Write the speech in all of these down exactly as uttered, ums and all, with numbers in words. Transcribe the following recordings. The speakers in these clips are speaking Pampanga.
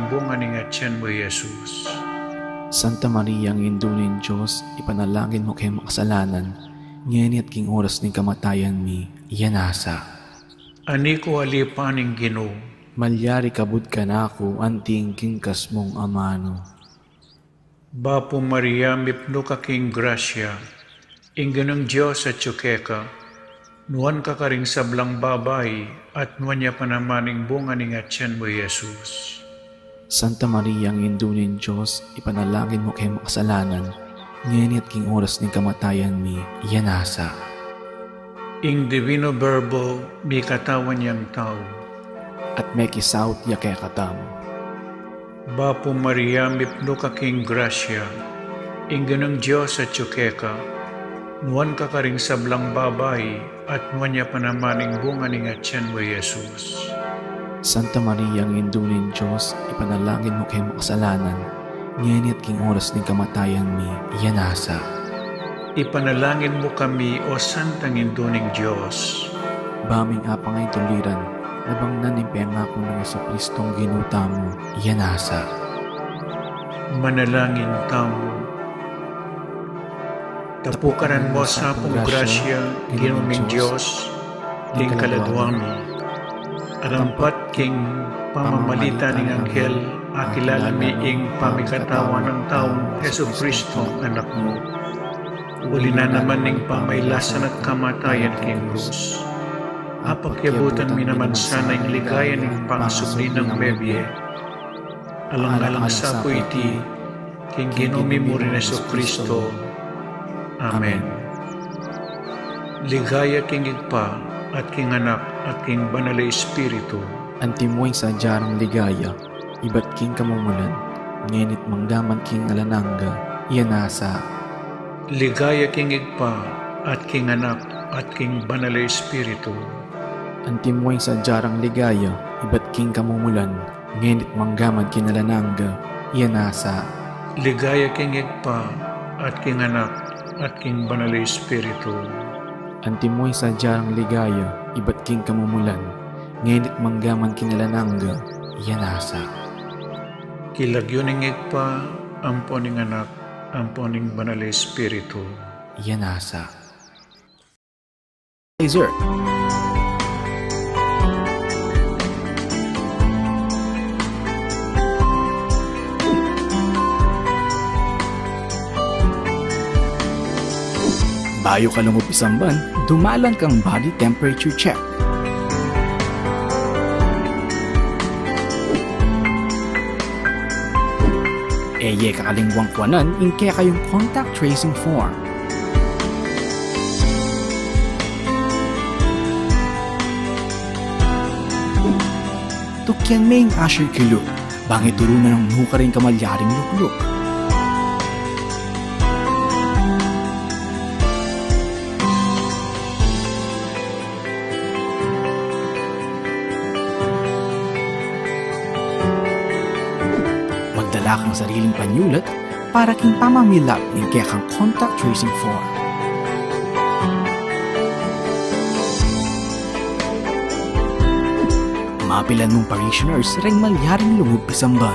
bunga ning atian mu, Jesus. Santa Maria, Indu ning Dios, ipanalangin mu keng makasalanan, ngeni at king oras ning kamatayan mi. Amen. Ani ku alipan ing Ginu. Malyari kabud kanaku anti ing kingkas mung amanu. Bapu Maria, mipnu ka king grasya, ing Ginung Dios atyu keka, nuan ka karing sablang babai, at nuan ya pa naman ing bunga ning atian mu, Jesus. Santa Maria, Indu ning Dios, ipanalangin mu keng makasalanan, ngeni at king oras ning kamatayan mi. Amen. Ing Divino Verbo mikatawan yang tau. At mekisaut ya kekatamu. Bapu Maria, mipnu ka king grasya, ing Ginung Dios atyu keka, nuan ka karing sablang babai, at nuan ya pa naman ing bunga ning atian mu, Jesus. Santa Maria, Indu ning Dios, ipanalangin mu keng makasalanan, ngeni at king oras ning kamatayan mi. Amen. Ipanalangin mu kami, O Santang Indu ning Dios. Ba ming apang a ituliran, nabang na ning pengaku nang Jesucristong Ginu tamu. Amen. Manalangin tamu. Tapukaran mu sa pung grasya, Ginu ming Dios, king kaladua mi. Arampat king pamamalitan ning anghel, akilala mi ing pamikatawan nang taung Jesucristo, Anak mu. Uli na naman ning pamailasan at kamatayan king krus, apakyabutan mi naman sana ing ligaya ning pangasubli nang mebie. Alang-alang sa pu iti, king Ginu mi murin Jesucristo. Amen. Ligaya king Ibpa, at king Anak, at king Banal a Espiritu. Antimo ing sadya rang ligaya, ibat king kamumulan, ngeni't manggaman king alang angga. Amen. Ligaya king Ibpa, at king Anak, at king Banal a Espiritu. Antimo ing sadya rang ligaya, ibat king kamumulan, ngeni't manggaman king alang angga. Amen. Ligaya king Ibpa, at king Anak, at king Banal a Espiritu. Antimo ing sadya rang ligaya, ibat king kamumulan, ngeni't manggaman king alang angga. Amen. King lagyu ning Ibpa, ampo ning Anak, ampo ning Banal a Espiritu. Amen. Laser. Bayu ka lungub isamban, dumalan kang body temperature check. E ye kakalingwan kuanan ing kekayung contact tracing form. Tukian me ing usher kilub, bang ituru na nung nu karing kamalyaring lukluk. Magdala kang sariling panyulat para king pamamilap ning kekang contact tracing form. Mapilan mung parishioners reng malyaring lungub isamban.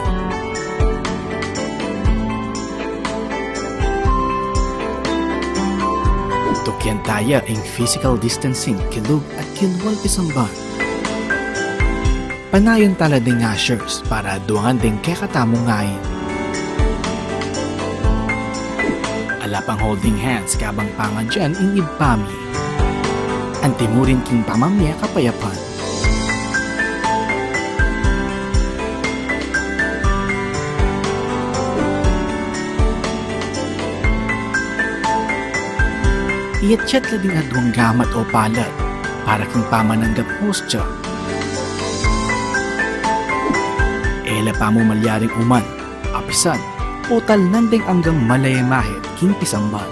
Tukian taya ing physical distancing kilub at kilwal isamban. Panayan tala ding ushers para aduangan ding kekatamung ain. Ala pang holding hands kabang pangadyan ing Ibpa mi. Antimo rin king pamamie kapayapan. Iyatyat la ding aduang gamat o palad para king pamananggap hostya. E la pamu malyaring uman, apisan, o talnan deng anggang malayamahit king pisamban.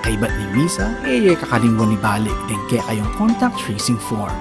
Kaybat ning misa, e ye kakalingwan ibalik deng kekayung contact tracing form.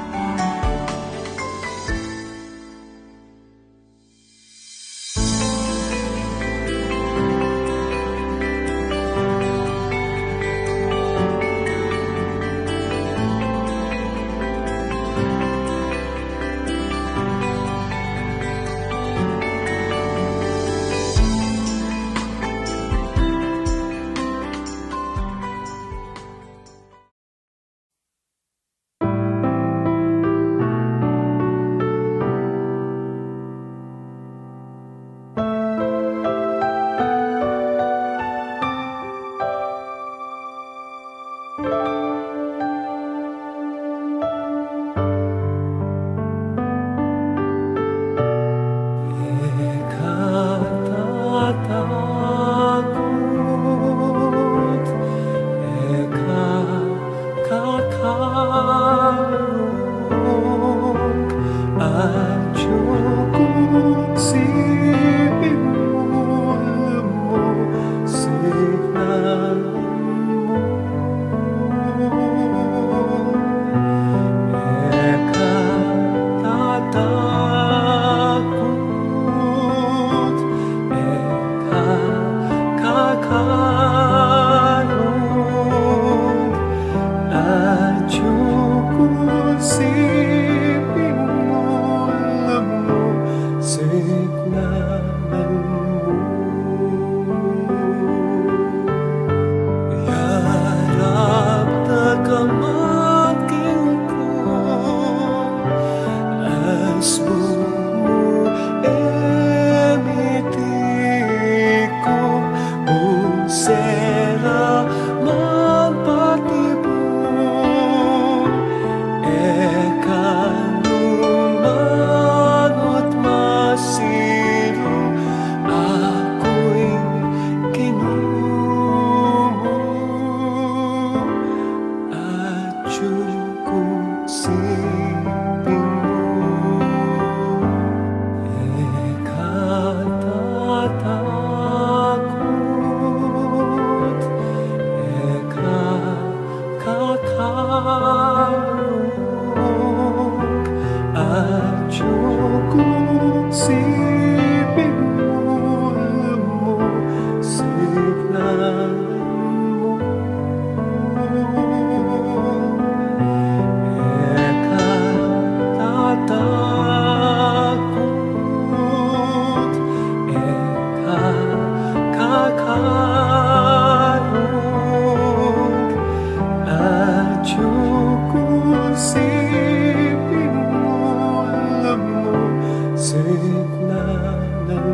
Nanan mu.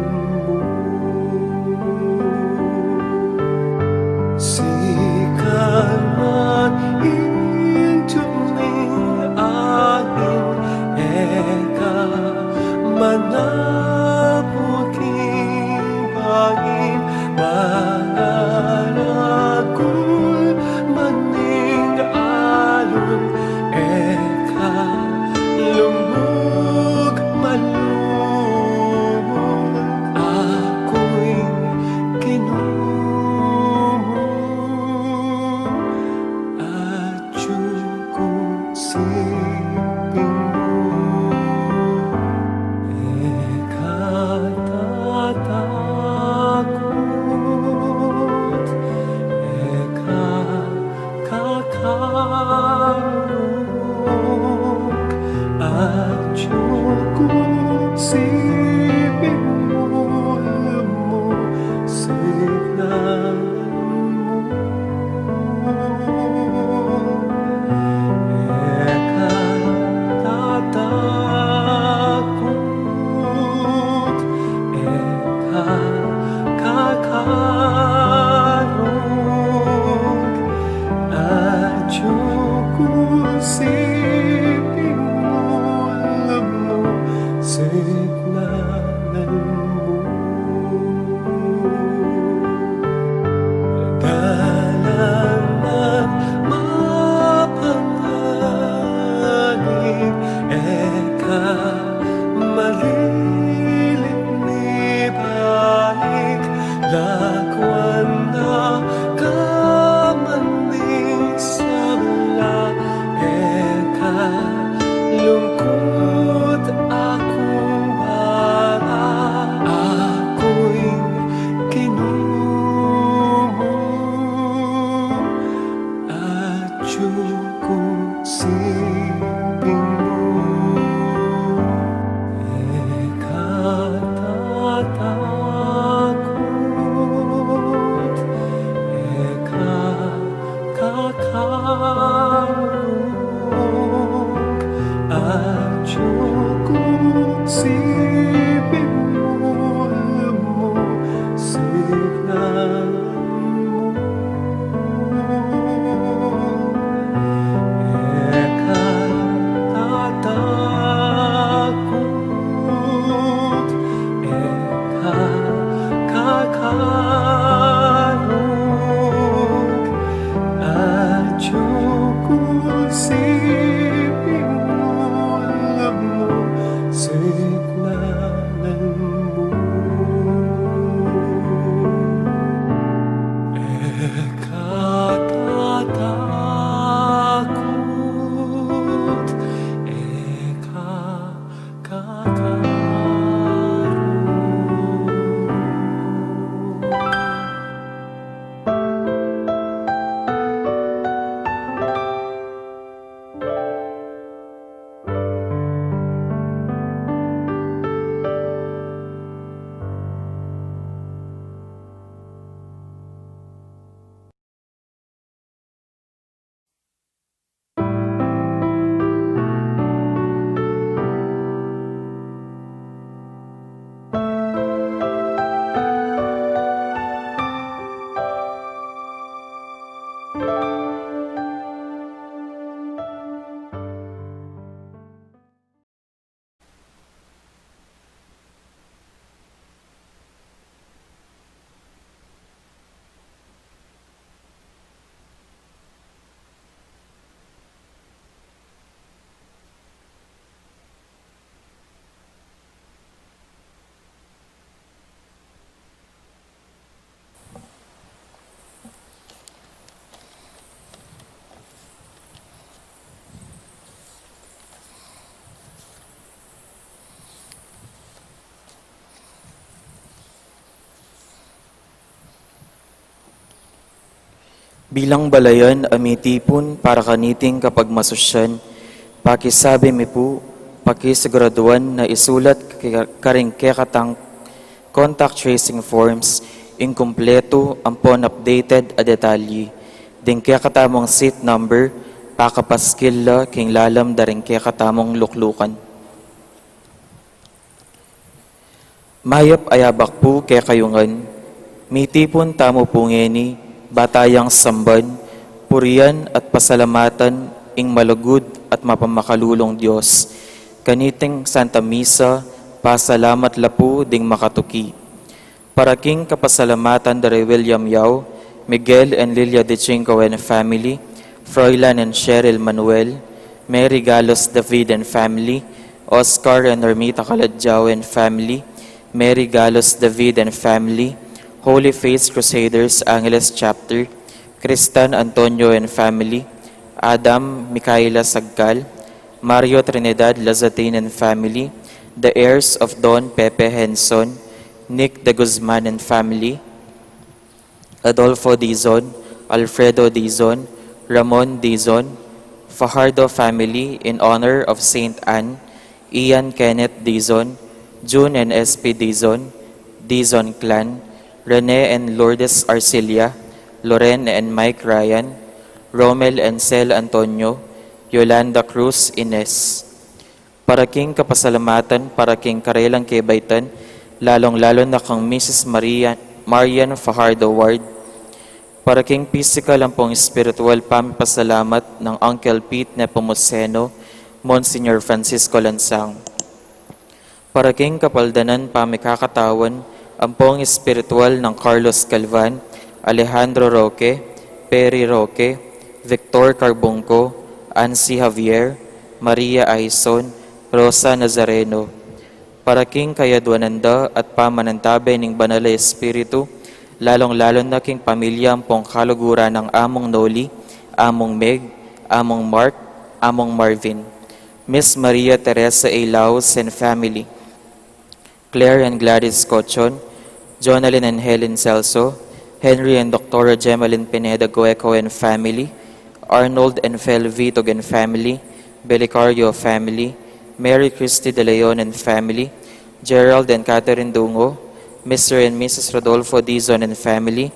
Sikanan intuning ain e ka manapuking bain manaragul maning alun e ka lumug malumug aku ing Ginu mu. Atyu ku siping mu e ka tatakut e ka kakarung. Atyu ku siping mu, lumusignan mu e ka tatakut e ka kakarung. Atyu ku siping mu, lumusignan mu. Dalan at mapanganib e ka malilit mibalik, lakwan na ka man ding sabla e ka lungkut akung bara, aku ing Ginu mu. Atyu ku siping mu e ka tatakut e ka kakarung. Atyu ku siping mu, lumusignan mu e ka tatakut e ka kakarung. Atyu ku siping mu, lumusignan mu e ka tatakut e ka kakarung. Bilang balayan a mitipun para kaniting kapagmasusyan, pakisabi mi pu, pakisiguraduan na isulat ka-, karing kekatang contact tracing forms ing kumpletu ampon updated a detalye ding kekatamung seat number, pakapaskil la king lalam da ring kekatamung luklukan. Mayap a yabak pu kekayu ngan. Mitipun tamu pu ngeni, ba tayang samban, purian at pasalamatan ing malugud at mapamakalulung Dios. Kaniting Santa Misa, pasalamat la pu ding makatuki. Para king kapasalamatan da re William Yao, Miguel and Lilia de Chinco and family, Froilan and Cheryl Manuel, Mary Galos David and family, Oscar and Normita Caladiao and family, Mary Galos David and family, Holy Face Crusaders Angeles Chapter, Kristan Antonio and family, Adam Micaela Sagcal, Mario Trinidad Lazatin and family, the heirs of Don Pepe Henson, Nick de Guzman and family, Adolfo Dizon, Alfredo Dizon, Ramon Dizon, Fajardo family in honor of Saint Anne, Ian Kenneth Dizon, June and S P Dizon, Dizon clan, Rene and Lourdes Arcilla, Loren and Mike Ryan, Romel and Sel Antonio, Yolanda Cruz Ines. Para king kapasalamatan, para king karelang kebaitan, lalong-lalo na kang Missus Maria, Marian Fajardo Ward. Para king pisikal ampong espiritual pamipasalamat nang Uncle Pete Nepomuceno, Monsignor Francisco Lansang. Para king kapaldanan pamikakatawan, ampong espiritual nang Carlos Calvan, Alejandro Roque, Perry Roque, Victor Carbungco, Ansi Javier, Maria Aison, Rosa Nazareno. Para king kayadwanan da at pamanantabe ning Banal a Espiritu, lalong-lalo na king pamilya ampong kaluguran nang Among Noli, Among Meg, Among Mark, Among Marvin. Miss Maria Teresa A. Laos and family, Claire and Gladys Cochon, Jonalyn and Helen Celso, Henry and Doctora Gemalyn Pineda Gueco and family, Arnold and Fel Vitog and family, Belicario family, Mary Christie De Leon and family, Gerald and Catherine Dungo, Mister and Missus Rodolfo Dizon and family,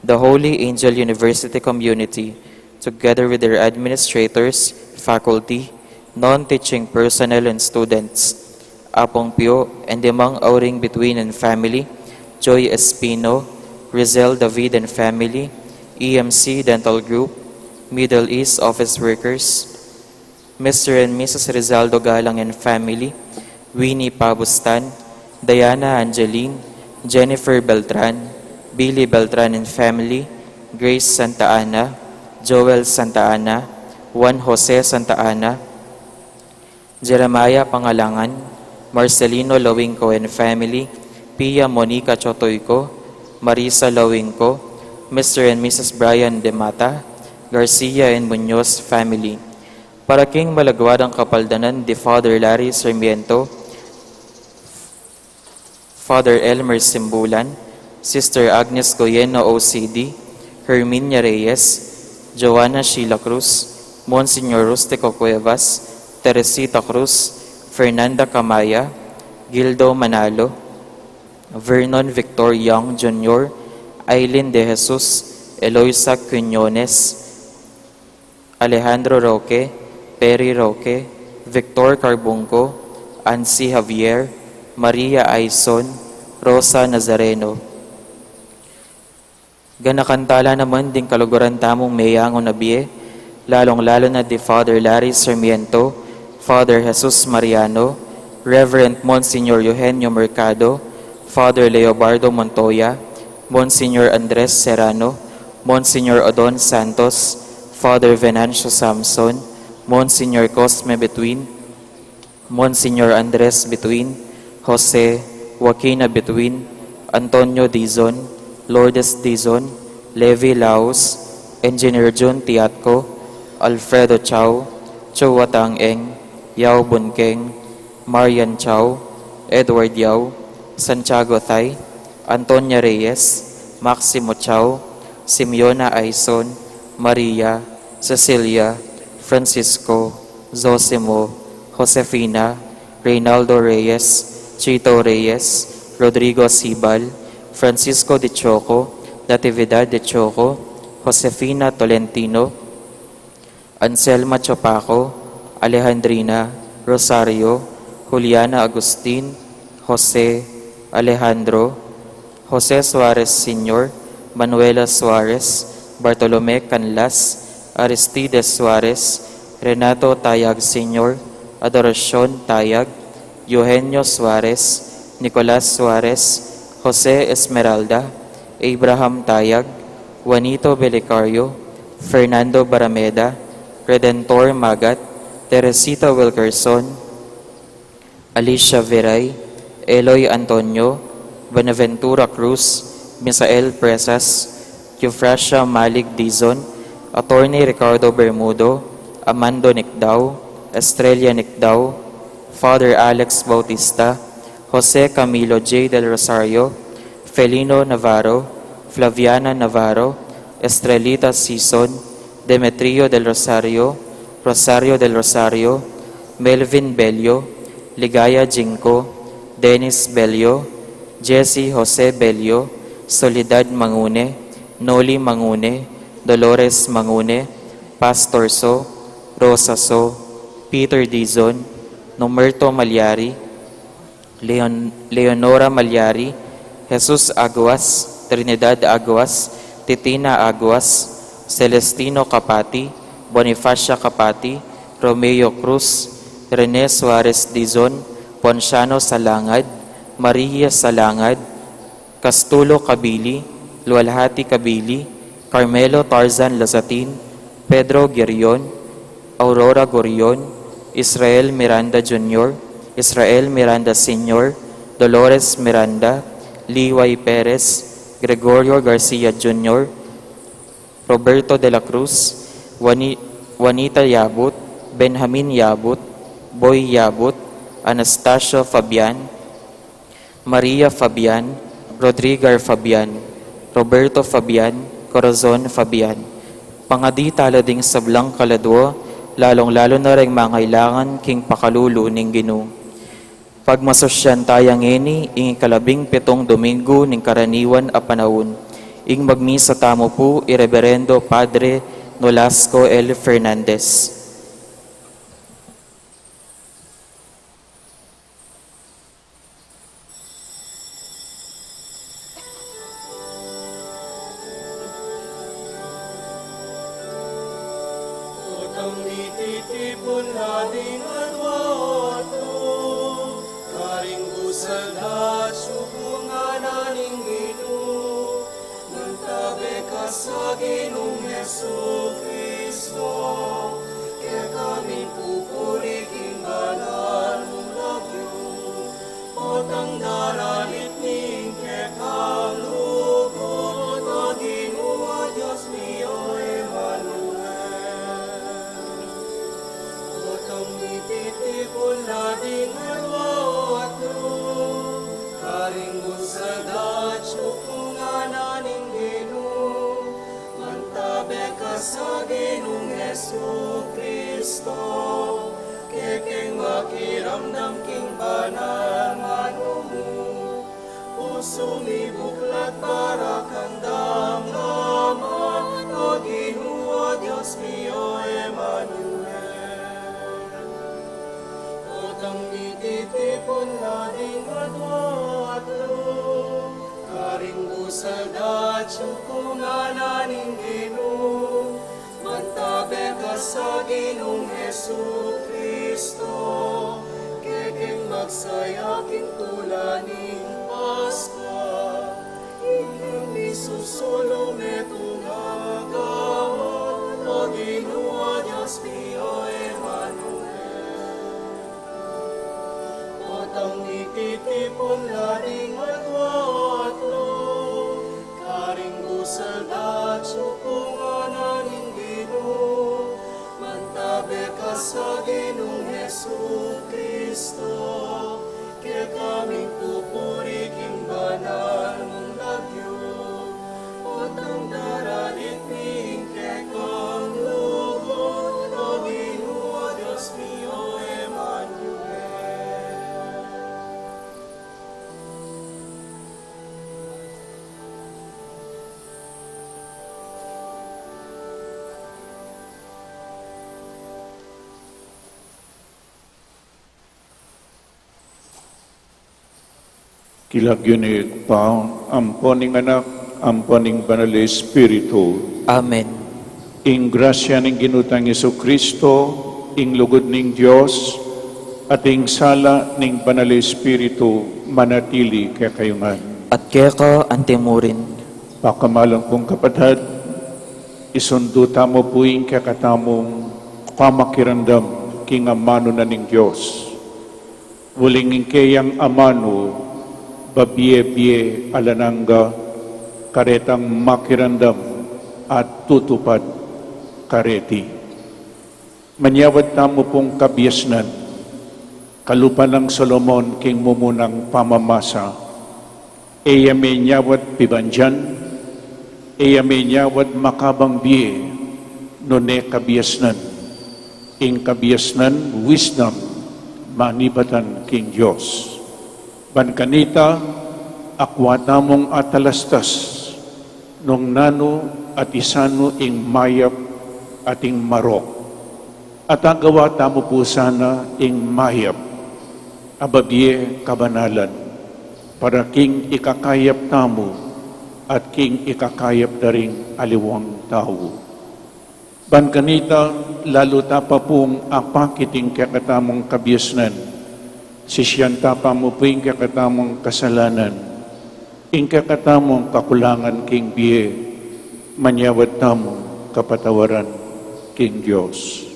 the Holy Angel University community, together with their administrators, faculty, non-teaching personnel, and students. Apung Pio, and Demang Auring Between and family, Joy Espino, Rizel David and family, E M C Dental Group, Middle East office workers, Mister and Missus Rizaldo Galang and family, Winnie Pabustan, Diana Angeline, Jennifer Beltran, Billy Beltran and family, Grace Santa Ana, Joel Santa Ana, Juan Jose Santa Ana, Jeremiah Pangalangan, Marcelino Lawingco and family, Pia Monica Chotoyco, Marisa Lawingco, Mister and Missus Brian Demata, Garcia and Muñoz family. Para king malagwa dang kapaldanan di Father Larry Sarmiento, Father Elmer Simbulan, Sister Agnes Goyeno O C D, Herminia Reyes, Joanna Sheila Cruz, Monsignor Rustico Cuevas, Teresita Cruz, Fernanda Camaya, Gildo Manalo, Vernon Victor Young Junior, Aileen De Jesus, Eloisa Quiñones, Alejandro Roque, Perry Roque, Victor Carbungco, Ansi Javier, Maria Aison, Rosa Nazareno. Ganakan tala naman ding kaluguran tamung meyangu na bie, lalong-lalo na di Father Larry Sarmiento, Father Jesus Mariano, Reverend Monsignor Eugenio Mercado, Father Leobardo Montoya, Monsignor Andres Serrano, Monsignor Odon Santos, Father Venancio Samson, Monsignor Cosme Between, Monsignor Andres Between, Jose, Joaquina Between, Antonio Dizon, Lourdes Dizon, Levi Laus, Engineer Jun Tiatco, Alfredo Chao, Chua Tang Eng, Yao Bunkeng, Marian Chao, Edward Yao, Santiago Thay, Antonia Reyes, Maximo Chao, Simeona Aison, Maria, Cecilia, Francisco, Zosimo, Josefina, Reynaldo Reyes, Chito Reyes, Rodrigo Sibal, Francisco de Choco, Natividad de Choco, Josefina Tolentino, Anselma Chopaco, Alejandrina, Rosario, Juliana Agustin, Jose, Alejandro, Jose Suarez Senior, Manuela Suarez, Bartolome Canlas, Aristides Suarez, Renato Tayag Senior, Adoracion Tayag, Eugenio Suarez, Nicolas Suarez, Jose Esmeralda, Abraham Tayag, Juanito Belicario, Fernando Barameda, Redentor Magat, Teresita Wilkerson, Alicia Viray, Eloy Antonio, Benaventura Cruz, Misael Presas, Eufrasia Malig Dizon, Attorney Ricardo Bermudo, Amando Nicdao, Estrella Nicdao, Father Alex Bautista, Jose Camilo J. Del Rosario, Felino Navarro, Flaviana Navarro, Estrelita Sison, Demetrio Del Rosario, Rosario Del Rosario, Melvin Bello, Ligaya Jinko, Dennis Bello, Jesse Jose Bello, Soledad Mangune, Noli Mangune, Dolores Mangune, Pastor So, Rosa So, Peter Dizon, Nomerto Malyari, Leon-, Leonora Malyari, Jesus Aguas, Trinidad Aguas, Titina Aguas, Celestino Capati, Bonifacia Capati, Romeo Cruz, Rene Suarez Dizon, Ponciano Salangad, Maria Salangad, Castulo Cabili, Lualhati Cabili, Carmelo Tarzan Lazatin, Pedro Guirion, Aurora Guirion, Israel Miranda Junior, Israel Miranda Senior, Dolores Miranda, Liway Perez, Gregorio Garcia Junior, Roberto de la Cruz, Juani-, Juanita Yabut, Benjamin Yabut, Boy Yabut, Anastacio Fabian, Maria Fabian, Rodrigar Fabian, Roberto Fabian, Corazon Fabian. Pangadi tala ding sablang kaladua, lalung-lalu na reng mangailangan king pakalulu ning Ginu. Pagmasusyan taya ngeni ing ikalabing pitung Domingo ning karaniwan a panaun. Ing magmisa tamu pu i Reberendo Padre Nolasco L. Fernandez. Potang mititipun na ding adwa o atlu, karing busal da at sukungan na ning Ginu, mantabe ka sa Ginung Jesu Kristo, kekami pupuri king banal mung lagyu, potang daralit ning kekang lugud, o Ginu, o Dios mi, o Emmanuel. Potang mititipun na ding adwa o atlu, karing busal da at sukungan na ning Ginu, mantabe ka sa Ginung Jesu Kristo, kekeng makiramdam king banal nganu mu, pusu mi buklat para kang damdaman, o Ginu, o Dios mi, o Emmanuel. Potang mititipun na ding adwa o atlu, karing busal da at sukungan na ning Ginu, mantabe ka sa Ginung Jesu Kristo, kekeng magsaya king tula ning Paskwa, ing misusulu metung a agama, o Ginu, o Dios mi, o Emmanuel. Potang mititipun na ding adwa o atlu, karing busal da at sukungan na ning Ginu, mantabe ka sa Ginung Jesu Kristo, kekaming pupuri King lagyu ning Ibpa, ampo ning Anak, ampo ning Banal a Espiritu. Amen. Ing grasya ning Ginu tang Jesucristo, ing lugud ning Dios, at ing sala ning Banal a Espiritu manatili kekayu ngan. At keka antimurin. Pakamalan kung kapatad, isundu tamu pu ing kekatamung pamakiramdam king amanu na ning Dios. Uling ing keyang amanu, babie-bie alang angga, karetang makiramdam at tutupad kareti. Manyawad tamu pung kabiasnan, kalupa nang Solomon king mumunang pamamasa, e ya menyawad pibandian, e ya menyawad makabang bie, nune kabiasnan. Ing kabiasnan, wisdom, manibatan king Dios. Ban kanita, akua tamung atalastas, nung nanu at isanu ing mayap at ing marok. At agawa tamu pu sana ing mayap, a babie kabanalan, para king ikakayap tamu at king ikakayap da ring aliwang tau. Ban kanita, lalu ta pa pung apakit ing kekatamung kabiasnan, sisian ta pa mu pu ing kekatamung kasalanan, ing kekatamung kakulangan king bie, manyawad tamung kapatawaran king Dios.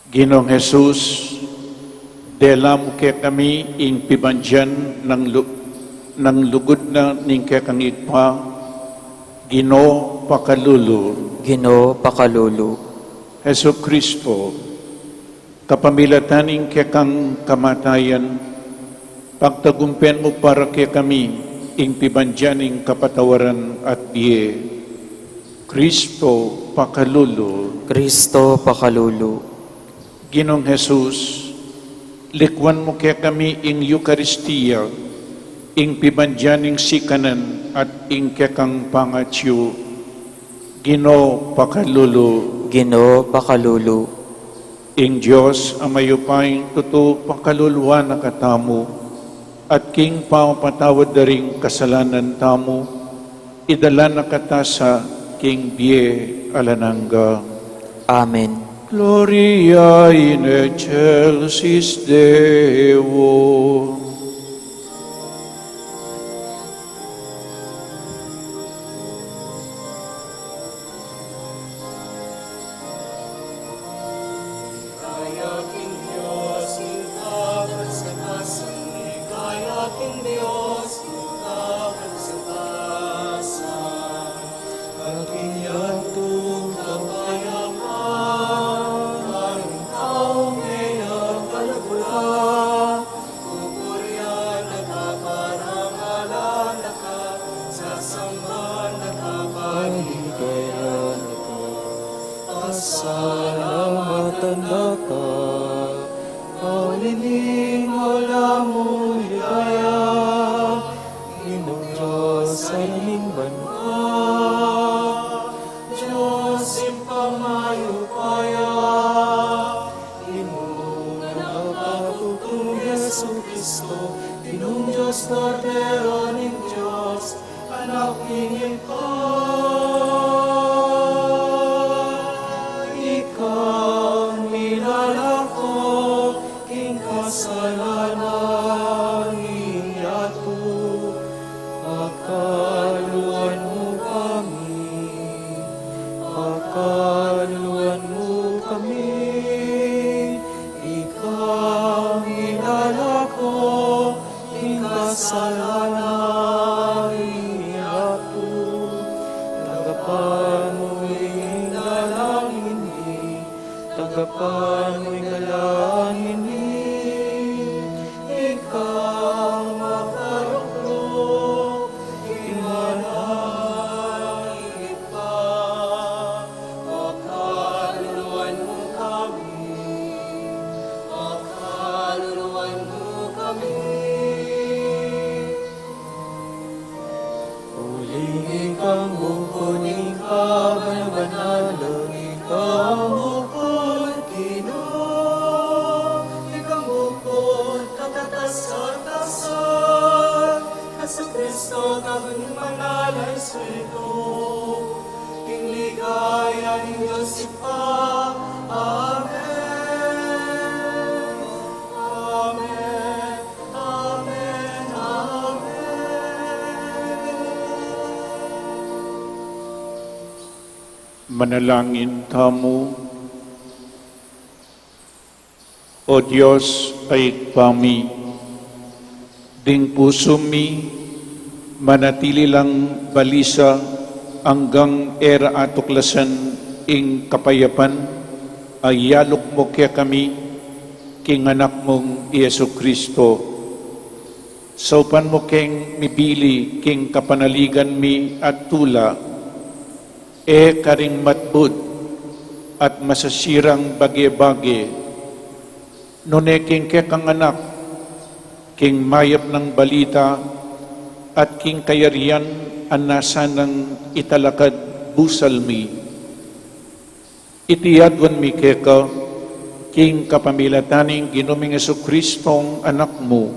Ginung Jesus, dela mu kekami ing pibandian nang lu-, nang lugud na ning kekang Ibpa, Ginu pakalulu. Ginu pakalulu. Jesucristo, kapamilatan ning kekang kamatayan, pagtagumpen mu para kekami ing pibandian ning kapatawaran at bie. Kristo pakalulu. Kristo pakalulu. Ginung Jesus, likuan mu kekami ing Eukaristia, ing pibandian ning sikanan at ing kekang pangatyu. Ginu pakalulu. Ginu pakalulu. Ing Dios a mayupayang tutu pakaluluan na katamu, at king pamapatawad da ring kasalanan tamu, idala na kata sa king bie alang angga. Amen. Gloria in excelsis Deo. Kaya king Dios king kapagsapasan, kaya king Dios king kapagsapasan. Aking yatu kapayapan, ang tau meyagalagulang, pupurian na ka, parangalan na ka, sasamban na ka, paligayan na ka, pasalamatan na ka. Kauli ning alang ligaya, Ginung Dios a ning banua, Dios Ibpa mayupaya, Ginung anak a tutung Jesucristo, Ginung Dios Kordero ning Dios, Anak ning Ibpa, ika ing milalako king kasalanan ning yatu. Pakaluluan mu kami, pakaluluan mu kami, ika ing milalako king kasalanan ning yatu. Tanggapan mu ing dalangin mi, tanggapan mu ing dalangin mi, ika ing makalukluk king banal a Ibpa. Pakaluluan mu kami, pakaluluan mu kami. Manalangin tamu. O Dios a Ibpa mi, ding pusu mi manatili lang balisa anggang e ra atuklasan ing kapayapan a iyaluk mu kekami king Anak mung i Jesucristo. Saupan mu keng mibili king kapanaligan mi at tula, e karing matbud at masasirang bage-bage, nune king kekang Anak, king mayap nang balita at king kayarian a nasa nang italakad busal mi. Iti aduan mi keka, king kapamilatan ning Ginu ming Jesucristong Anak mu,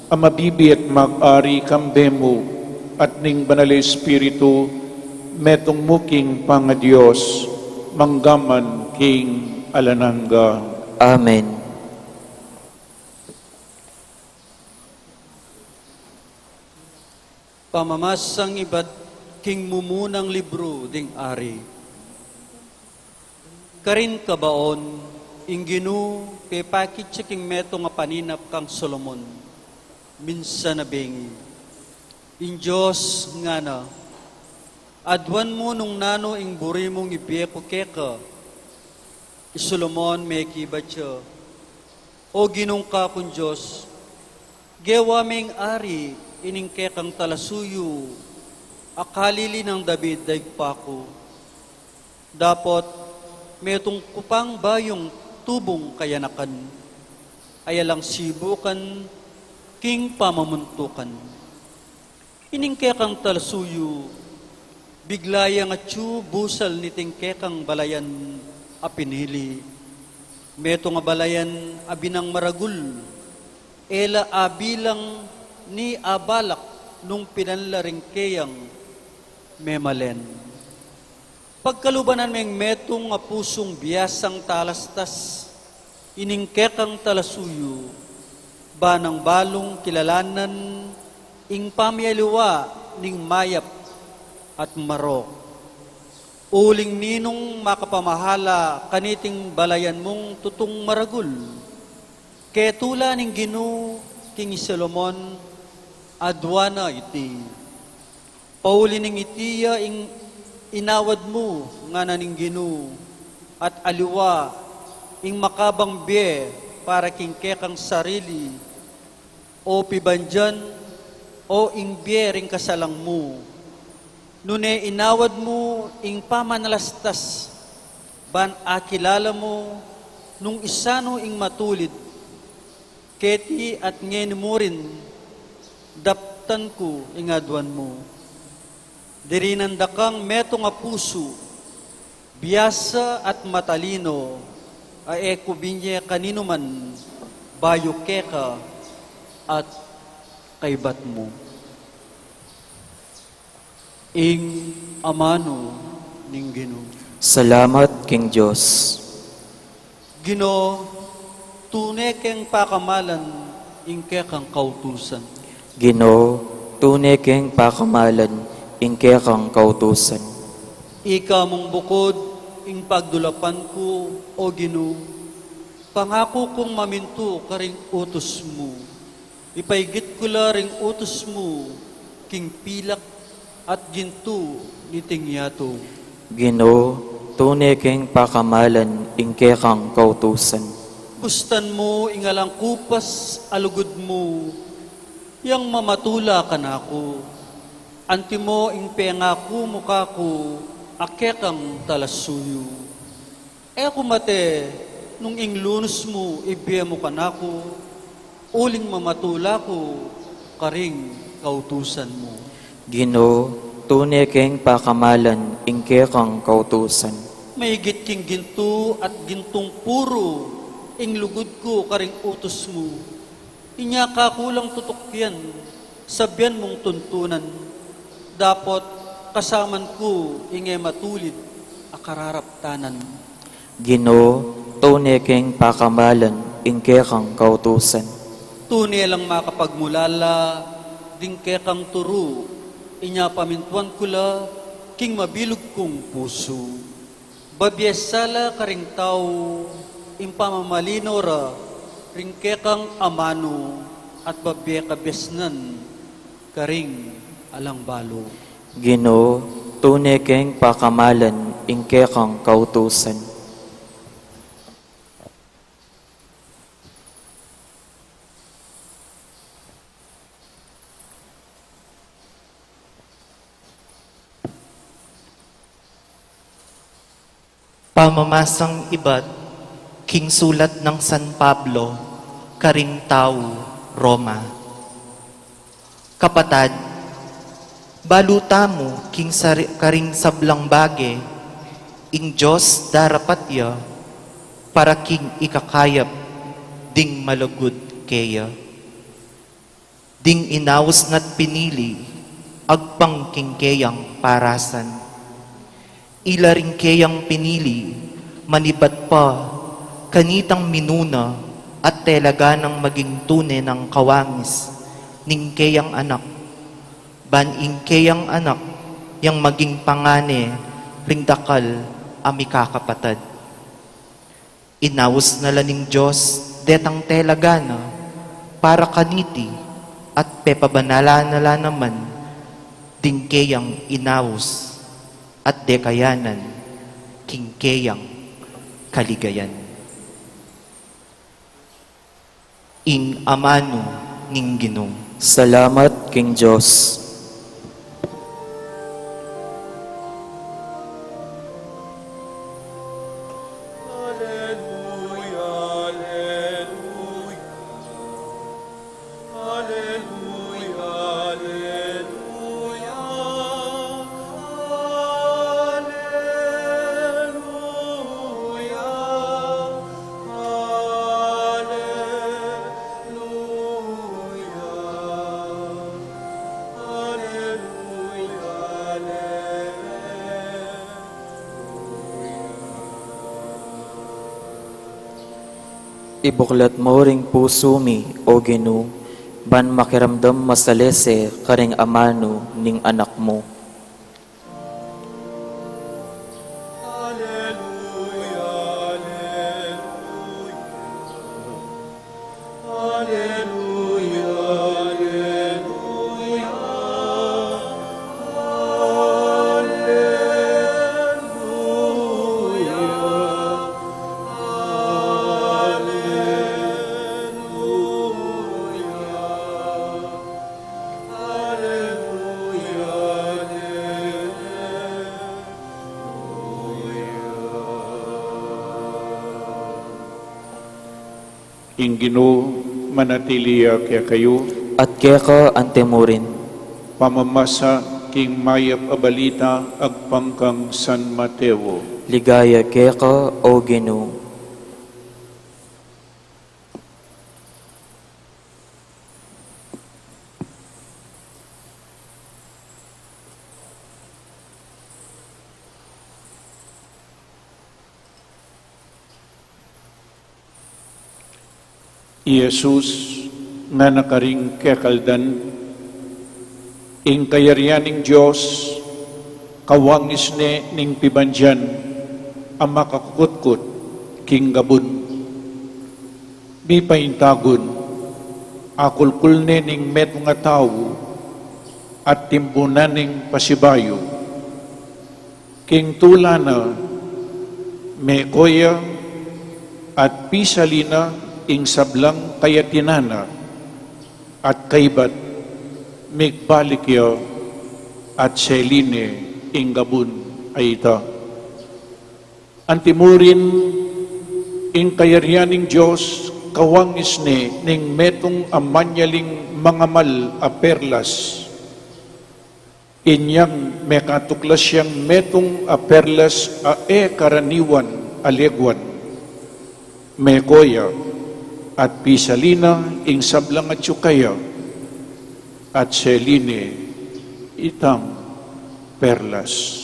a mabibie at mag-ari kambe mu at ning Banal a Espiritu, metung mu king pangaDios, mangga man king alang angga. Amen. Pamamasang ibat king mumunang libru ding Ari. Karin kabaon, ing Ginu pepakit ya king metung a paninap kang Solomon. Minsan a bengi, ing Dios ngana, aduan mu nung nanu ing buri mung ibie ku keka. I Solomon mekibat ya, O Ginung kakung Dios, gewa meng ari ining kekang talasuyu a kalili nang David a ibpa ku. Dapot metung ku pang bayung tubung kayanakan, a yalang sibukan king pamamuntukan. Ining kekang talasuyu, bigla yang atyu busal niting kekang balayan a pinili. Metung a balayan a binang maragul, e la abilang ni abalak nung pinan la ring keyang memalen. Pagkalubanan meng metung a pusung biasang talastas ining kekang talasuyu, ba nang balung kilalanan ing pamialiwa ning mayap at marok. Uling ninung makapamahala kaniting balayan mung tutung maragul, ketula ning Ginu king i Solomon, aduan na iti. Pauli ning iti ya ing inawad mu, ngana ning Ginu, at aliwa ing makabang bie para king kekang sarili, o pibandian, o ing bie ring kasalang mu. Nune inawad mu ing pamanalastas, ban akilala mu nung isanu ing matulid, keti at ngeni mu rin daptan ku ing aduan mu. Dirinan da kang metung a pusu, biasa at matalino, a e ku binye kaninuman bayu keka at kaybat mu. Ing amanu ning Ginu. Salamat king Dios. Ginu, tune keng pakamalan ing kekang kautusan. Ginu, tune keng pakamalan ing kekang kautusan. Ika mung bukud ing pagdulapan ku, O Ginu, pangaku kung mamintu karing utus mu. Ipaigit ku la ring utus mu king pilak at gintu niting yatu. Ginu, tune keng pakamalan ing kekang kautusan. Bustan mu ing alang kupas a lugud mu, yang mamatula kanaku. Antimo ing pengaku mu kaku a kekang talasuyu. E ku mate nung ing lunus mu ibie mu kanaku, uling mamatula ku karing kautusan mu. Ginu, tune keng pakamalan ing kekang kautusan. Maigit king gintu at gintung puru ing lugud ku karing utus mu. Inya kaku lang tutukian, sabian mung tuntunan, dapot kasaman ku ing e matulid a kararaptanan. Ginu, tune keng pakamalan ing kekang kautusan. Tune lang makapagmulala ding kekang turu, inya pamintuan ku la king mabilug kung pusu. Babie sala karing tau ing pamamalino ra ring kekang amanu at babie kabiasnan karing alang balu. Ginu, tune keng pakamalan ing kekang kautusan. Pamamasang ibat king sulat nang San Pablo karing tau Roma. Kapatad, balu tamu king sari-, karing sablang bage, ing Dios darapat ya para king ikakayap ding malugud keya. Ding inaus na't pinili, agpang king keyang parasan. Ila ring keyang pinili, manibat pa, kanitang minuna at talaga nang maging tune nang kawangis ning keyang anak, ban ing keyang anak yang maging pangane ring dakal a mikakapatad. Inaus na la ning Dios detang talaga na para kaniti at pepabanalan na la naman ding keyang inaus at dekayanan king keyang kaligayan. Ing amanu ning Ginu. Salamat king Dios. Ibuklat mu ring pusu mi, O Ginu, ban makiramdam masalese karing amanu ning Anak mu. Ing Ginu manatili ya kekayu. At keka antimurin. Pamamasa king Mayap a Balita agpang kang San Mateo. Ligaya keka, O Ginu. I Jesus ngana karing kekaldan, ing kayarian ning Dios kawangis ne ning pibandian a makakutkut king gabun. Mipaintagun, akulkul ne ning metung a tau at timbunan ning pasibayu. King tula na, meko ya at pisali na ing sablang kayatinan na, at kaybat migbalik ya at seli ne ing gabun a ita. Antimurin, ing kayarian ning Dios kawangis ne ning metung a manyaling mangamal a perlas. Inyang mekatuklas yang metung a perlas a e karaniwan a leguan, meko ya at pisali na ing sablang atyu kaya at seli ne itang perlas.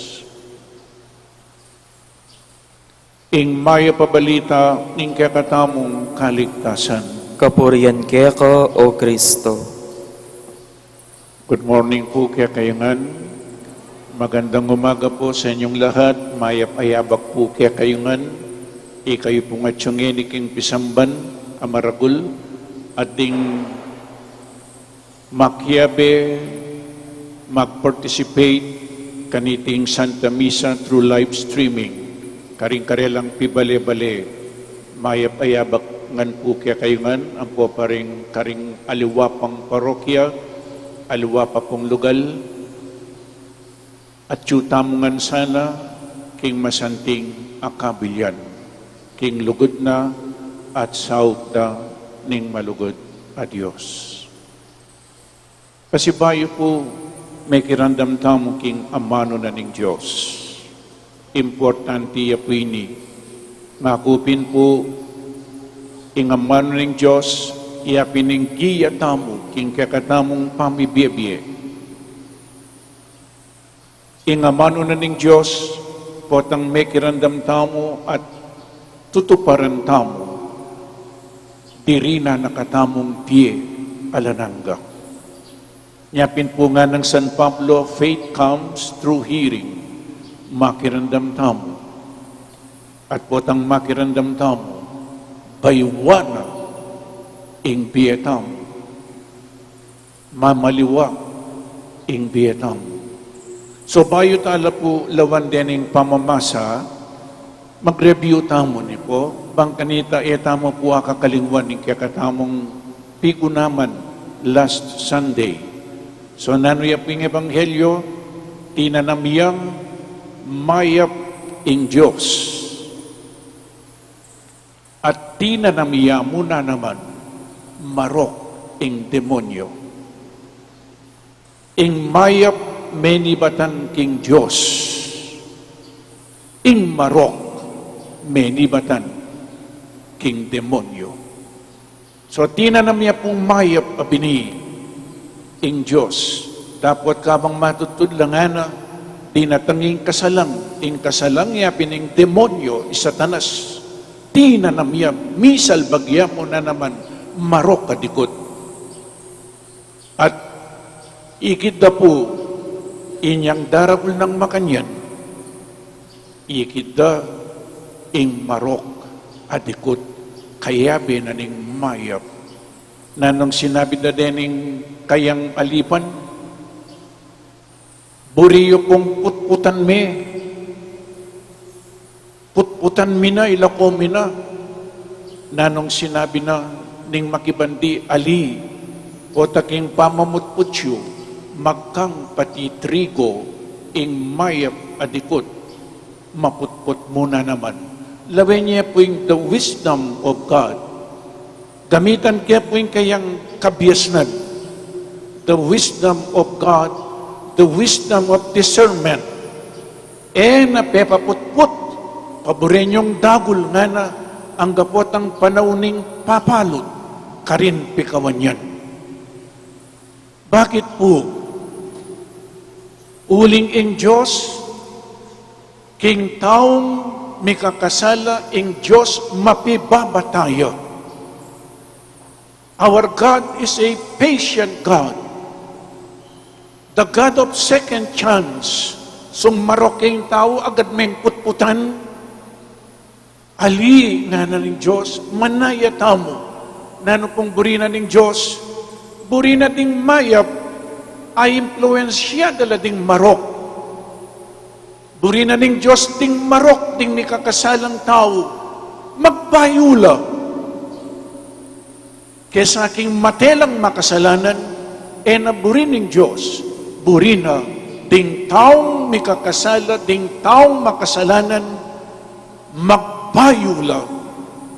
Ing Mayap a Balita ning kekatamung kaligtasan. Kapurian keka, O Kristo. Good morning pu kekayu ngan. Magandang umaga po sa inyong lahat. Mayap a yabak pu kekayu ngan. Ikayu pung atsu ngeni king pisamban a maragul at ding makiabe mag-participate kaniting Santa Misa through live streaming. Karing karelang pibale-bale, mayap a yabak ngan pu kekayu ngan, ampo pa ring karing aliwa pang parokya, aliwa pa pung lugal, atsu tamu ngan sana king masanting a kabilian, king lugud na at saup da ning malugud a Dios. Pasibayu pu, mekiramdam tamu king amanu na ning Dios. Importante ya pu ini. Ngaku pin pu, ing amanu ning Dios, iya pin ing giya tamu king kekatamung pamibie-bie. Ing amanu na ning Dios, potang mekiramdam tamu at tutuparan tamu, dirinan na katamung bie alang angga. Nya pin pu nganang San Pablo, "Faith comes through hearing." Makiramdam tamu. At potang makiramdam tamu, bayuan na ing bie tamu. Mamaliwa ing bie tamu. So, bayu ta la pu lawan dening pamamasa, mag-review tamu ni pu, bang kanita e tamu pu akakalingwan ing kekatamung pigunaman last Sunday. So, nanu ya pu ing ebanghelyo? Tinanam yang mayap ing Dios. At tinanam ya mu na naman marok ing demonyo. Ing mayap menibatan king Dios, ing marok menibatan king demonyo. So, tinanam ya pung mayap a bini ing Dios. Dapot kabang matudtud la ngana, dinatang ing kasalang, ing kasalang ya pin ing demonyo, i Satanas. Tinanam ya, misalbag ya mu na naman marok a dikut. At ikit da pu, inyang daragul nang makanyan, ikit da ing marok a dikut, kayabe na ning mayap. Nanung sinabi da dening kayang alipan, "Buri yu pung putputan mi, putputan mi na, ilako mi na." Nanung sinabi na ning makibandi, "Ali, pota king pamamutput yu, magkang pati trigo, ing mayap a dikut, maputput mu na naman." Lawen ye pu ing the wisdom of God. Gamitan ke pu ing kayang kabiasnan. The wisdom of God, the wisdom of discernment. E na pepaputput, paburen yung dagul ngana, angga potang panaun ning papalut, karin pikawan yan. Bakit pu? Uling ing Dios, king taung mikakasala, ing Dios mapibabata ya. Our God is a patient God. The God of second chance. Sung marok ing tau, agad meng putputan. Ali, ngana ning Dios, manaya tamu. Nanu pung buri na ning Dios? Buri na ding mayap a impluensya da la ding marok. Buri na ning Dios ding marok, ding mikakasalang tau, magbayu la. Kesa king mate lang makasalanan, e na buri ning Dios. Buri na ding taung mikakasala, ding taung makasalanan, magbayu la,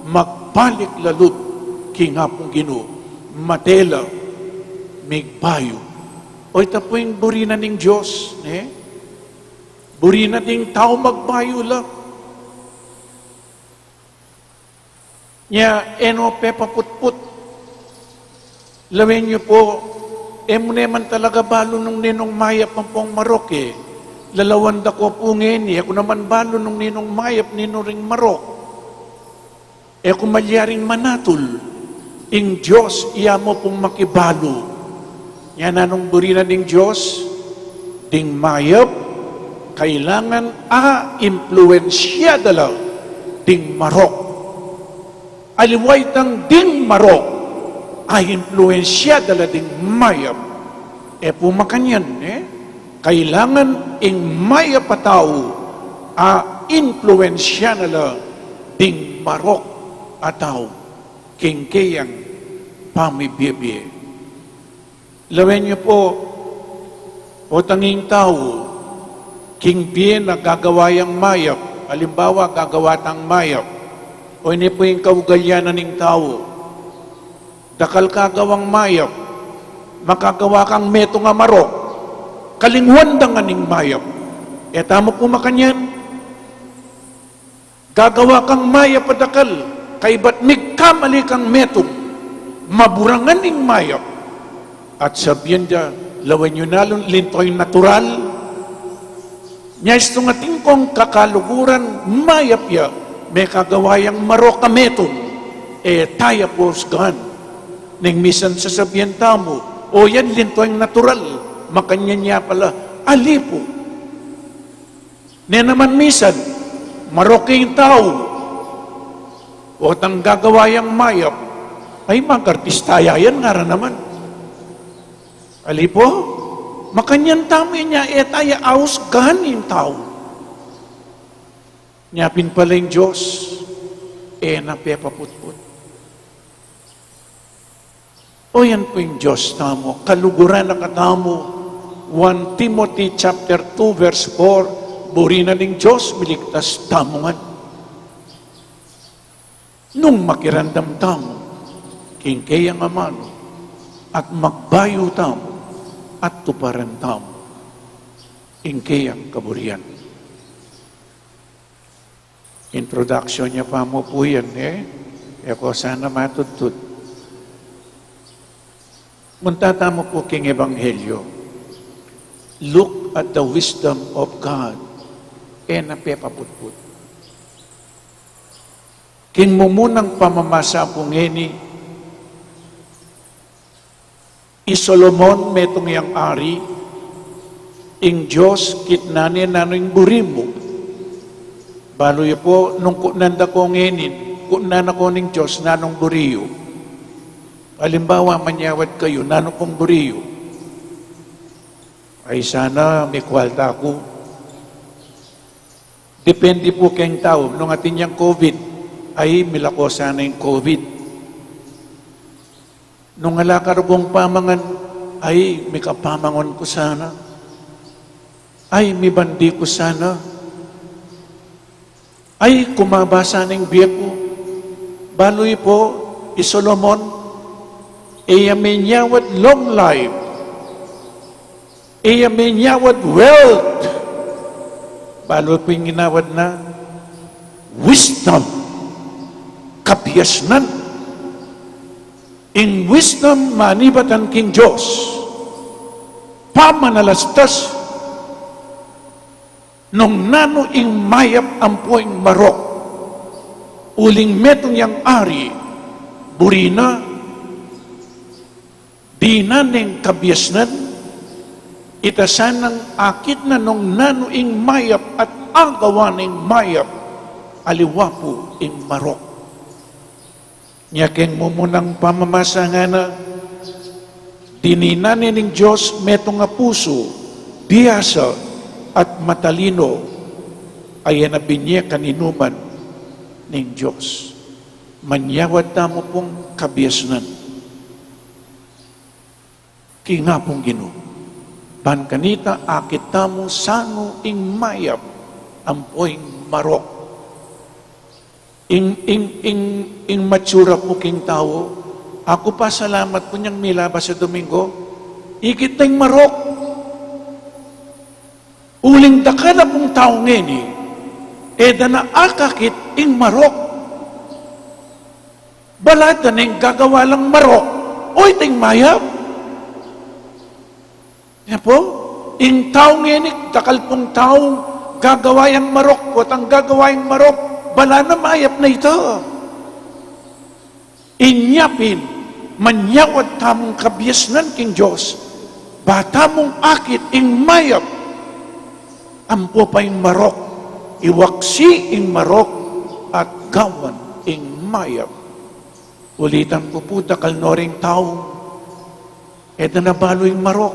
magbalik la lub king Apung Ginu, mate la, migbayu. O, ita pu ing buri na ning Dios, ne? Buri na ding tau magbayu la. Nya, e no pepaputput. Lawen yu pu, e mu ne man talaga balu nung ninung mayap ampong marok e. Lalawan da ko pu ngeni, e ku naman balu nung ninung mayap, ninu ring marok. E ku malyaring manatul. Ing Dios, iya mu pung makibalu. Nya nanung buri na ning Dios? Ding mayap, Kailangan a impluensyada la ding marok. Aliwa itang ding marok a impluensyada la ding mayap. E pu makanyan, e? Kailangan ing mayap a tau a impluensya na la ding marok a tau king keyang pamibie-bie. Lawen yu pu, o tanging tau, king bie na gagawa yang mayap, alimbawa, gagawa tang mayap, o ini pu ing kaugalian na ning tau, dakal kagawang mayap, makagawa kang metung a marok, kalinguan da ngan ing mayap. E tamu pu makanyan? Gagawa kang mayap a dakal, kaybat migkamali kang metung, mabura ngan ing mayap. At sabian da, lawen yu na, linto ing natural. Nya istung atin kung kakaluguran, mayap ya, mekagawa yang marok a metung, e ta ya pu usgan. Neng misan sasabian tamu, o yan linto ing natural, makanyan ya pala, ali pu. Ne naman misan, marok ing tau, o tang gagawa yang mayap, ay, mag-artista ya yan, ngara naman. Ali pu, makanyan tamu, inya e ta ya ausgan ing tau. Nya pin pala ing Dios, e na pepaputput. O yan pu ing Dios tamu, kaluguran na katamu, one Timothy chapter two verse four, buri na ning Dios miligtas tamu ngan. Nung makiramdam tamu king keyang amanu, at magbayu tamu, at tuparan tamu ing keyang kaburian. Introduction ya pa mu pu yan, e? E ko sana matudtud. Munta tamu pu king Ebanghelyo. Look at the wisdom of God. E na pepaputput. King mumunang pamamasa pu ngeni, i Solomon metung yang ari, ing Dios kitnan ne nanu ing buri mu. Balu yu pu, nung kutnan da ko ngeni, kutnan na ko ning Dios nanung buri yu. Alimbawa, manyawad kayu, nanu pung buri yu? Ay, sana mikwalta ku. Depende pu king tau. Nung atin yang covid, ay, milako sana ing covid. Nung ala karugong pamangan, ay, mikapamangan ku sana. Ay, mibandi ku sana. Ay, kumaba sana ing bie ku. Balu yu pu, i Solomon, e ya minyawad long life. E ya minyawad wealth. Balu pu ing inawad na, wisdom, kabiasnan. Ing wisdom manibatan king Dios, pamanalastas nung nanu ing mayap ampo ing marok. Uling metung yang ari, buri na, dinan neng kabiasnan, ita sanang akit na nung nanu ing mayap at agawa neng mayap, aliwa pu ing marok. Nya king mumunang pamamasa ngana, dininan ne ning Dios metung a pusu, biasa, at matalino, a e na binye kaninuman ning Dios. Manyawad tamu pung kabiasnan king Apung Ginu. Ban kanita akit tamu sanu ing mayap ampo ing marok. Ing, ing, ing, ing matsura pu king tau, aku pasalamat ku nyang milabas a Domingo, ikit na ing marok. Uling dakal a pung tau ngeni, e da na akakit ing marok. Balu da neng gagawa lang marok, o ita ing mayap. Nya pu, ing tau ngeni, dakal pung tau gagawa yang marok, potang gagawa yang marok, balu na mayap na ita. Inya pin, manyawad tamung kabiasnan king Dios, ba tamung akit ing mayap. Ampo pa ing marok, iwaksi ing marok, at gawan ing mayap. Ulitan ku pu, dakal no ring tau, e da na balu ing marok.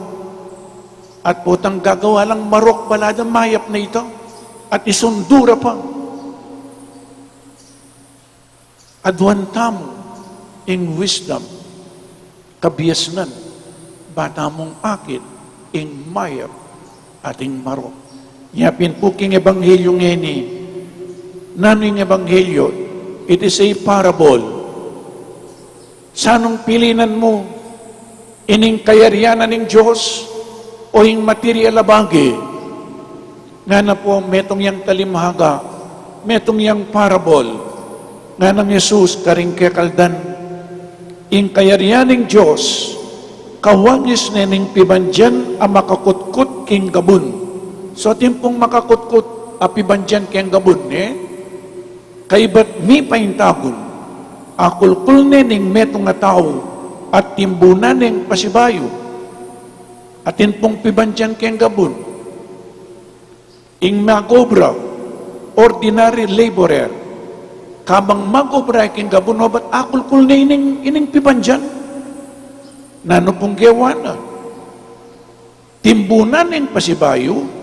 At potang gagawa lang marok, bala da mayap na ita. At isundu ra pa. Aduan tamu ing wisdom, kabiasnan, ba tamung akit ing mayap at ing marok. Nya pin pu king ebanghelyo ngeni, nanu ing ebanghelyo? It is a parable. Sanung pilinan mu, ining kayarian ning Dios o ing material a bage? Ngana pu, metung yang talinghaga, metung yang parable. Nganang Jesus karing kekaldan, ing kayarian ning Dios, kawagis ne ning pibandian a makakutkut king gabun. So, atin pung makakutkut a pibandian king gabun, e? Kaybat mipaintagun, akulkul ne ning metung a tau at timbunan neng pasibayu. Atin pung pibandian king gabun. Ing mag-obra, ordinary laborer, kabang mag-obra ya king gabun, obat akulkul ne ining, ining pibandian. Nanu pung gewa na? Timbunan neng pasibayu.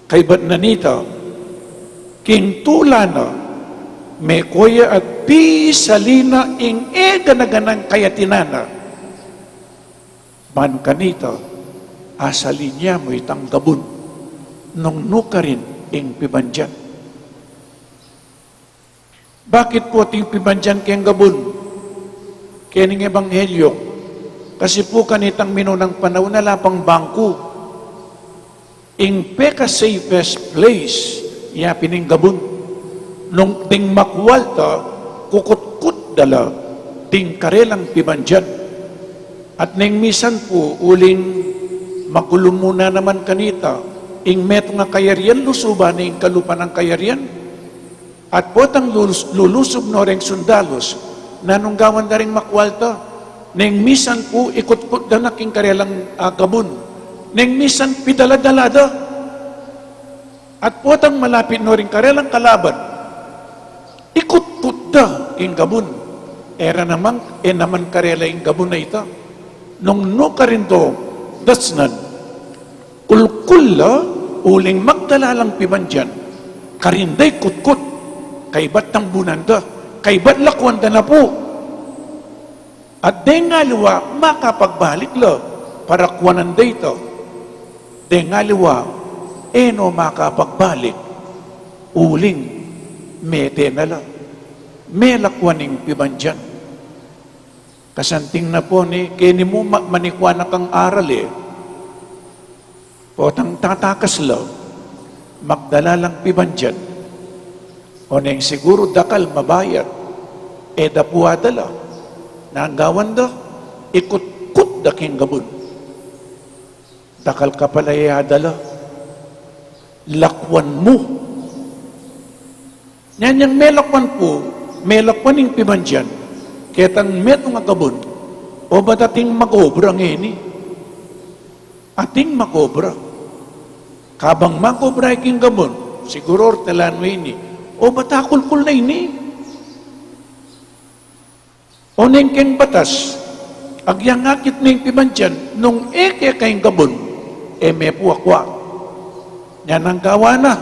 Kaybat na nita, king tula na, meko ya at pisalin na ing e gana-ganang kayatinan na. Ban kanita, asalin ya mu itang gabun, nung nukarin ing pibandian. Bakit pu ating pibandian king gabun? Kening ebanghelyo, kasi pu kanitang minunang panaun ala pang bangku. Ing peka-safest place, ya pin ing gabun. Nung ding makwalta, kukutkut da la ding karelang pibandian. At neng misan pu, uling makulum mu na naman kanita, ing metung a kayarian, lusuban ne ing kalupa nang kayarian. At potang lulus-, lulusub no reng sundalus, nanung gawan da ring makwalta? Neng misan pu, ikutkut da na king karelang, ah, gabun. Neng misan, pidala-dala da. At potang malapit no ring karelang kalaban, ikutkut da king gabun. E ra naman, e naman karela ing gabun a ita. Nung nukarin do, datnan, kulkul la, uling magdala lang pibandian, karin da ikutkut, kaybat tambunan da, kaybat lakuan da na pu. At deng aliwa makapagbalik la para kuanan da ita. Deng aliwa, e no makapagbalik, uling mete na la, melakuan ing pibandian. Kasanting na pu ni, keni mu ma-, manikwa na kang aral e. Potang tatakas la, magdala lang pibandian. Oneng siguru dakal mabayat, e da pu adala. Nanu gawan da? Ikutkut da king gabun. Dakal ka pala e adala. Lakuan mu. Nyan yang melakuan pu, melakuan ing pibandian, ketang metung a gabun, obat ating mag-obra ngeni. Ating mag-obra. Kabang mag-obra ya king gabun, siguru ortalan mu ini, obat akulkul na ini. Oneng keng batas, agyang akit ne ing pibandian, nung e keka ing gabun, e me pu akua. Nyanang gawan na,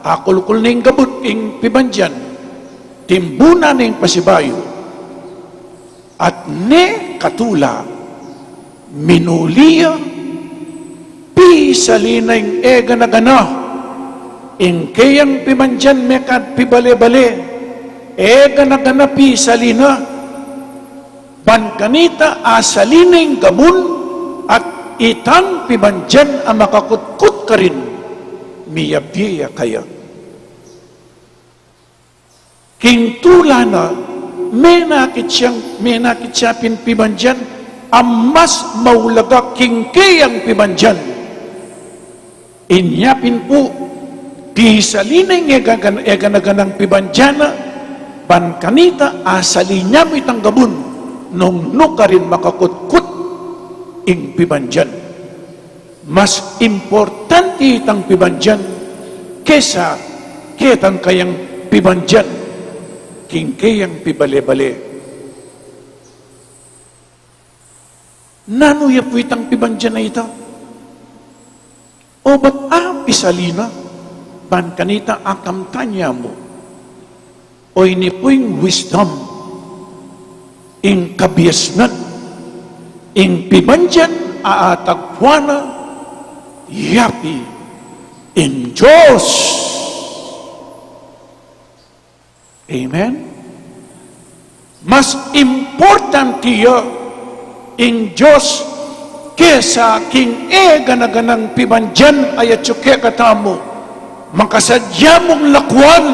akulkul ne ing gabun, ing pibandian, timbunan ne ing pasibayu. At ne katula, minuli ya, pisalin na ing e gana-gana, ing keyang pibandian mekad pibale-bale, e gana-gana pisalin na, ban kanita asalin na ing gabun, at itang pibandian a makakutkut karin, miyabie ya kaya. King tula na, menakit yang, menakit ya pin pibandian a mas maulaga king keyang pibandian. Inya pin pu, pisalin na ing e gana-, e gana-ganang pibandian na, ban kanita asalin ya mu itang gabun, nung nukarin makakutkut ing pibandian. Mas importante itang pibandian kesa ketang kayang pibandian king keyang pibale-bale. Nanu ya pu itang pibandian a ita? O bat a pisalina, ban kanita akamtan ya mu. O ini pu ing wisdom, ing kabiasnan, ing pibandian a atagpuan na ya pi ing Dios. Amen? Mas importante ya ing Dios kesa king e gana-ganang pibandian a yatsu kekatamu. Makasadya mung lakuan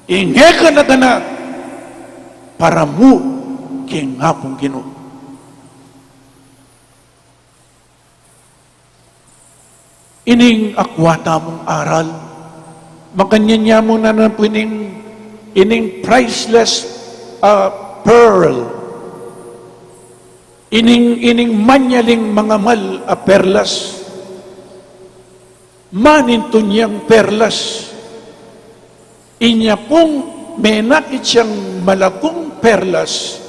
ing e gana-gana para mu king Apung Ginu. Ining akua tamung aral, makanyan ya mu na na pu ining, ining priceless, ah, pearl. Ining, ining manyaling mangamal a perlas. Manintun yang perlas. Inya pung menakit yang malagung perlas,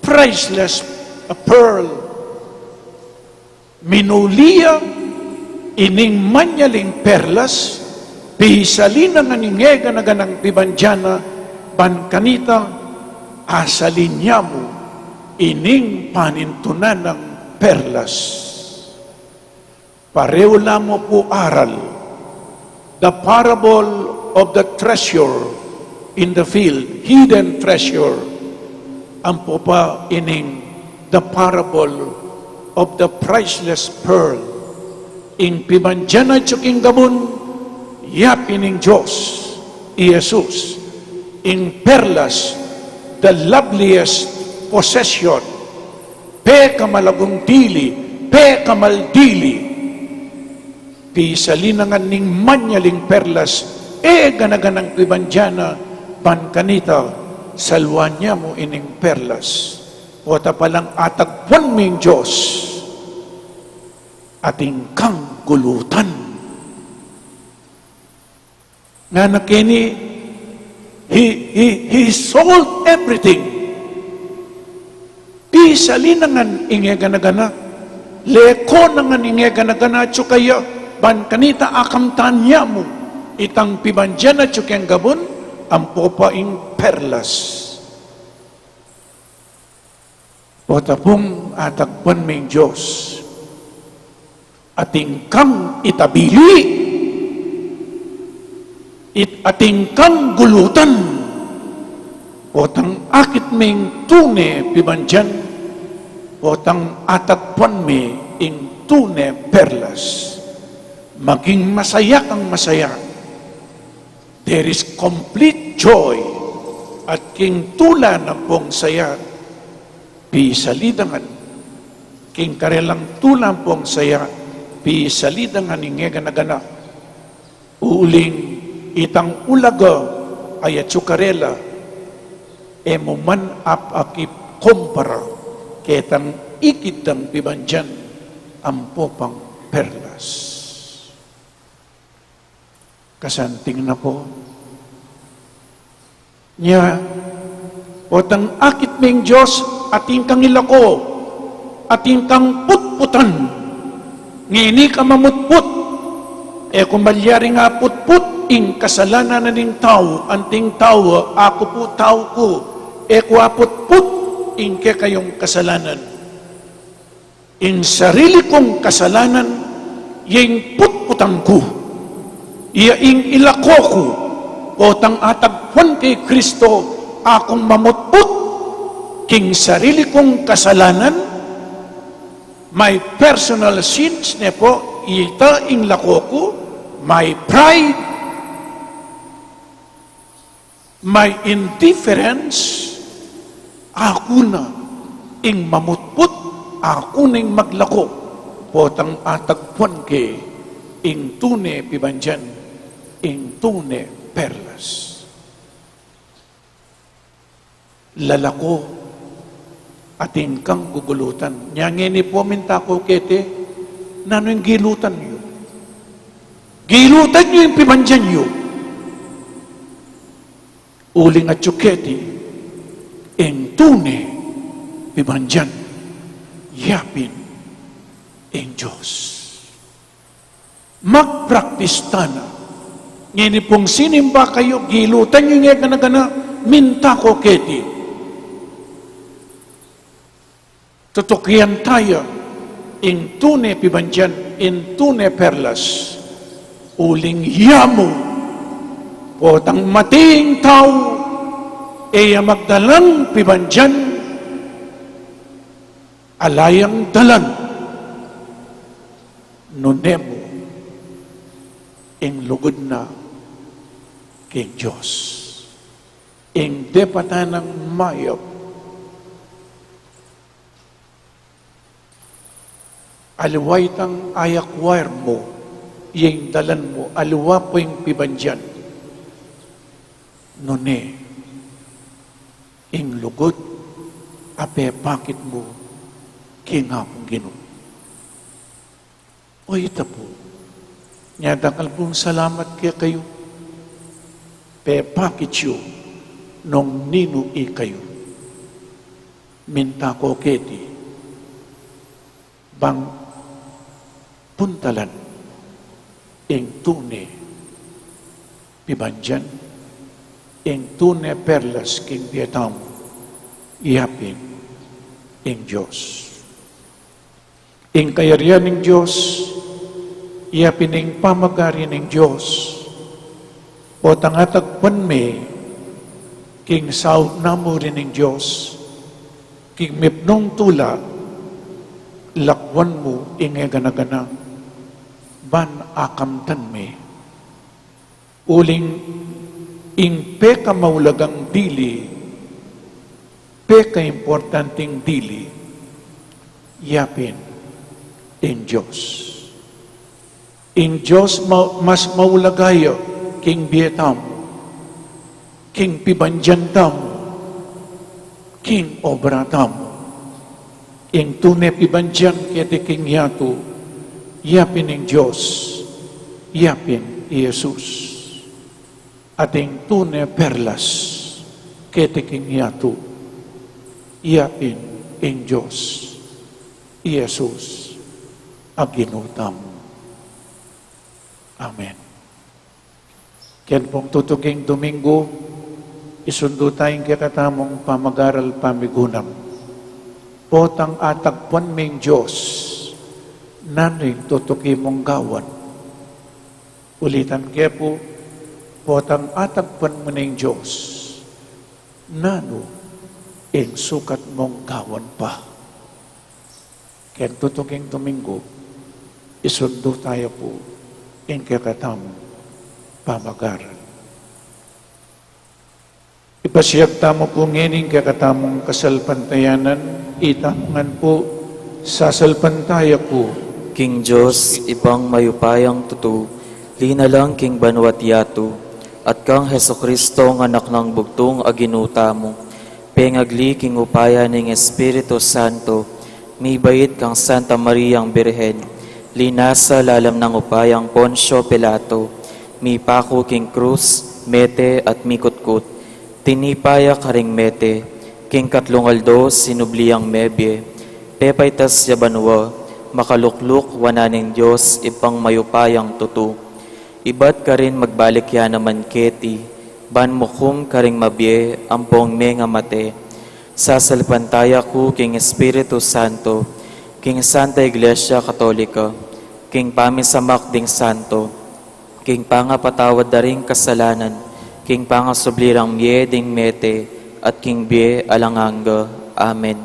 priceless pearl. Minuli ya ining manyaling perlas, pisalina ngan ing e gana-ganang pibandian na, ban kanita asalin ya mu ining panintunan nang perlas. Pareu la mu pu aral, the parable of the treasure in the field, hidden treasure, ampo pa ining the parable of the priceless pearl. Ing pibandian a atsu king gabun, ya pi ning Dios, i Jesus, ing perlas, the loveliest possession, pekamalagung dili, pekamaldili. Pisalina ngan ning manyaling perlas, e gana-ganang pibandian na, ban kanita saluan ya mu ining perlas. Pota palang atagpuan me ing Dios, atin kang gulutan. Ngana keni, he, he, he sold everything. Pisalina ngan ing e gana-gana, leko na ngan ing e gana-gana atsu kaya, ban kanita akamtan ya mu itang pibandian a atsu keng gabun, ampo pa ing perlas. Pota pung atagpuan me ing Dios, atin kang itabili, it atin kang gulutan, potang akit me ing tune pibandian, potang atagpuan me ing tune perlas. Maging masaya kang masaya. There is complete joy. At king tula nang pung saya, pisalida ngan. King karelang tula nang pung saya, pisalida ngan ing e gana-gana. Uling itang ulaga a atsu karela, e mu man apakikumpara ketang ikit dang pibandian ampo pang perlas. Kasanting na pu. Nya, potang akit me ing Dios, atin kang ilako, atin kang putputan. Ngeni ka mamutput. E ku malyaring aputput ing kasalanan na ning tau, anting tau, aku pu tau ku. E ku aputput ing kekayung kasalanan. Ing sarili kung kasalanan, ya ing putputan ku. Ya ing ilako ku, potang atagpuan ke i Kristo, akung mamutput king sarili kung kasalanan, my personal sins ne pu, ita ing lako ku, my pride, my indifference, aku na ing mamutput, aku na ing maglako, potang atagpuan ke ing tune pibandian, ing tune perlas. Lalako, Atin kang gugulutan. Nya ngeni pu, minta ku keti, nanu ing gilutan yu? Gilutan yu ing pibandian yu. Uling atyu keti ing tune pibandian, yapin ing Dios. Mag-practice tana. Ngeni pung sinimba kayu, gilutan yu ing e gana-gana, minta ku keti, tutukian taya ing tune pibandian, ing tune perlas. Uling ya mu, potang mati ing tau, e ya magdalang pibandian, ala yang dalan, nune mu ing lugud na king Dios. Ing depatan nang mayap, aliwa itang a-acquire mu, ing dalan mu, aliwa pu ing pibandian, nune ing lugud a pepakit mu king Apung Ginu. O ita pu, nya dakal pung salamat kekayu. Pepakit yu nung ninu ikayu. Minta ku keti, bang puntalan ing tune pibandian, ing tune perlas king bie tamu, yapin ing Dios. Ing kayarian ning Dios, yapin ing pamagari ning Dios, potang atagpuan me king saup na mu rin ning Dios, king mipnung tula, lakwan mu ing e gana-gana, ban akamtan me. Uling ing pekamaulagang dili, pekaimportanting dili, yapin ing Dios. Ing Dios ma-, mas maulaga ya king bie tamu, king pibandian tamu, king obra tamu. Ing tune pibandian keti king yatu, yapin ing Dios, yapin i Jesus. At ing tune perlas keti king yatu, yapin ing Dios, i Jesus a Ginu tamu. Amen. Ken pung tutuking Domingo, isundu taya ing kekatamung pamagaral pamigunam. Potang atagpuan me ing Dios, nanu ing tutuki mung gawan? Ulitan ke pu, potang atagpuan mu ne ing Dios, nanu ing sukat mung gawan pa? Ken tutuking Domingo, isundu taya pu ing kekatamung pamagaral. Ipasiag tamu pu ngeni ing kekatamung kasalpantayanan, itamu ngan pu, sasalpantaya ku king Dios, Ibpang mayupayang tutu, linalang king banua't yatu, at kang Jesucristo a Anak nang bugtung a Ginu tamu, pengagli king upaya ning Espiritu Santo, mibait kang Santa Mariang Birhen, linasa lalam nang upayang Poncio Pilato, mipaku king krus, mete at mikutkut, tinipa ya karing mete, king katlung aldo sinubli yang mebie, pepaitas ya banua, makalukluk wanan ning Dios Ibpang mayupayang tutu. Ibat karin magbalik ya naman keti, ban mukum karing mabie ampong mengamate. Sasalpantaya ku king Espiritu Santo, king Santa Iglesia Katolika, king pamisamak ding santo, king pangapatawad da ring kasalanan, king pangasubli rang mie ding mete, at king bie alang angga. Amen.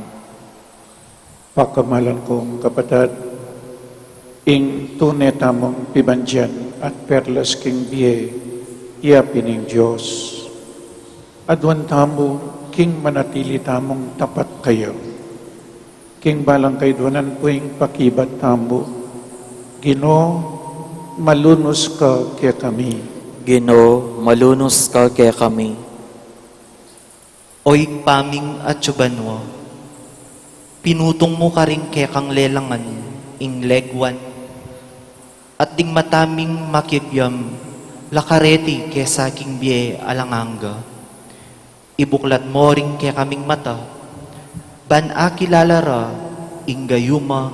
Pakamalan kung kapatad, ing tune tamung pibandian at perlas king bie, yapin ing Dios. Aduan tamu king manatili tamung tapat kaya. King balang kaiduanan pu ing pakibat tamu, Ginu, malunus ka kekami. Ginu, malunus ka kekami. O Ibpa ming atsu banua, Pinutung mu karing kekang lelangan ing leguan, at ding mata ming makiagyam la kareti kesa king bie alang angga. Ibuklat mo ring kekaming mata, ban akilala ra ing gayuma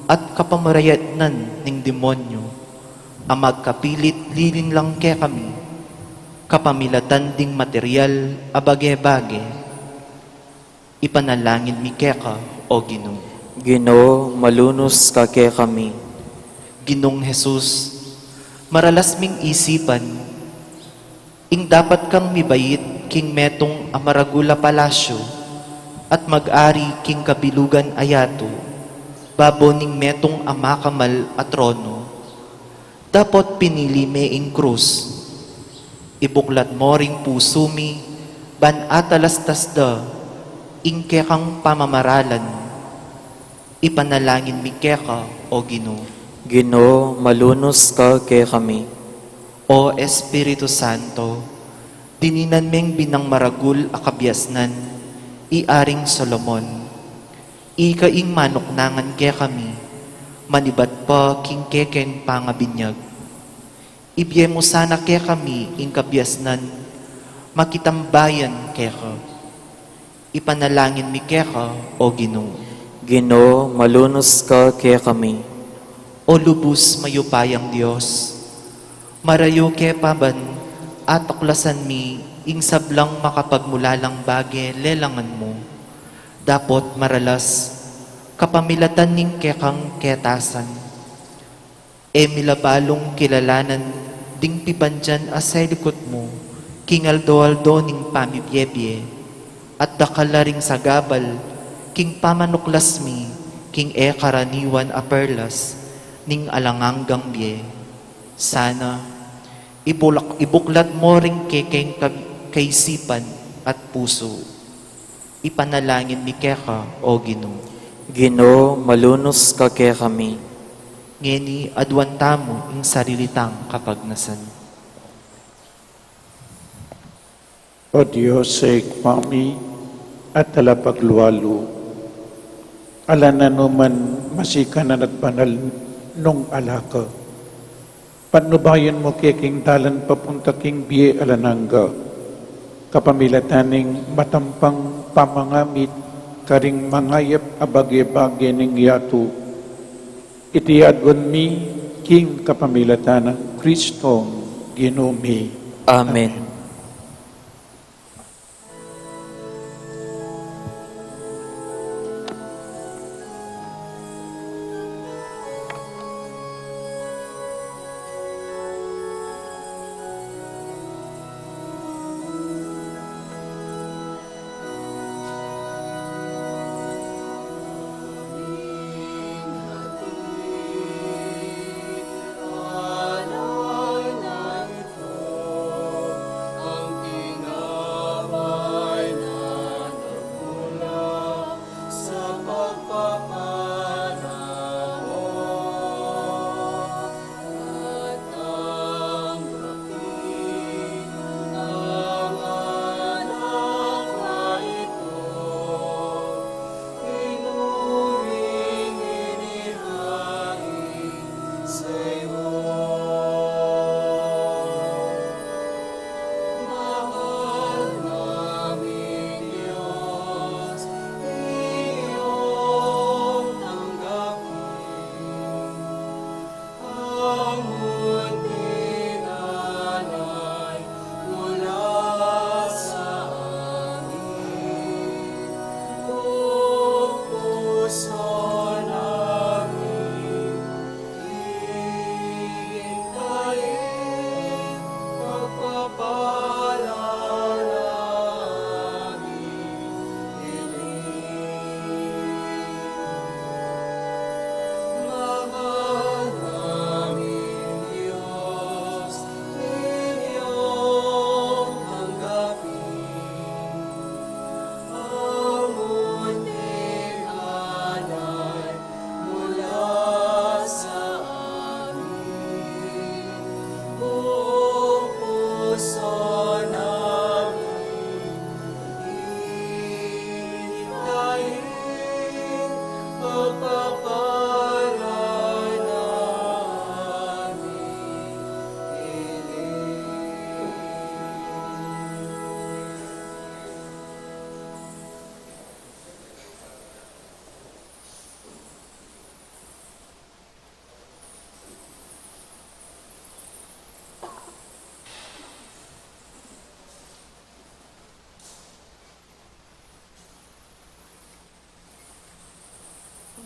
at kapamarayanan ning demonyo, a magkapilit lilinlang kekami, kapamilatan ding material a bage-bage. Ipanalangin mi keka, O Ginu. Ginu, malunus ka kekami. Ginung Jesus, maralas ming isipan, ing dapat kang mibait king metung a maragul a palasyo, at mag-ari king kabilugan a yatu, babo ning metung a makamal a trono. Dapot pinili me ing krus. Ibuklat mo ring pusu mi, ban atalastas da ing kekang pamamaralan. Ipanalangin mi keka, O Ginu. Ginu, malunus ka kekami. O Espiritu Santo, dininan meng binang maragul a kabiasnan i Aring Solomon. Ika ing manuknangan kekami, manibat pa king kekeng pangabinyag. Ibie mu sana kekami ing kabiasnan makitambayan keka. Ipanalangin mi keka, O Ginu. Ginu, malunus ka kekami. O lubus mayupayang Dios, marayu ke pa ban atuklasan mi ing sablang makapagmulalang bage lelangan mu, dapot maralas kapamilatan ning kekang ketasan. E mi la balung kilalanan ding pibandian a selikut mu king aldo-aldo ning pamibiebie, at dakal la ring sagabal king pamanuklas mi king e karaniwan a perlas ning alang anggang bie. Sana ibulak-, ibuklat mo ring kekeng kab-, kaisipan at pusu. Ipanalangin mi keka, O Ginu. Ginu, malunus ka kekami. Ngeni aduan tamu ing sarili tang kapagnasan. O Dios a Ibpa mi at talapaglualu, ala na numan masikanan at banal nung ala ka. Patnubayan mu ke king dalan papunta king bie alang angga, kapamilatan ning matampang pamangamit karing mangayap a bage-bage ning yatu. Iti aduan mi king kapamilatan nang Kristong Ginu mi. Amen. Amen.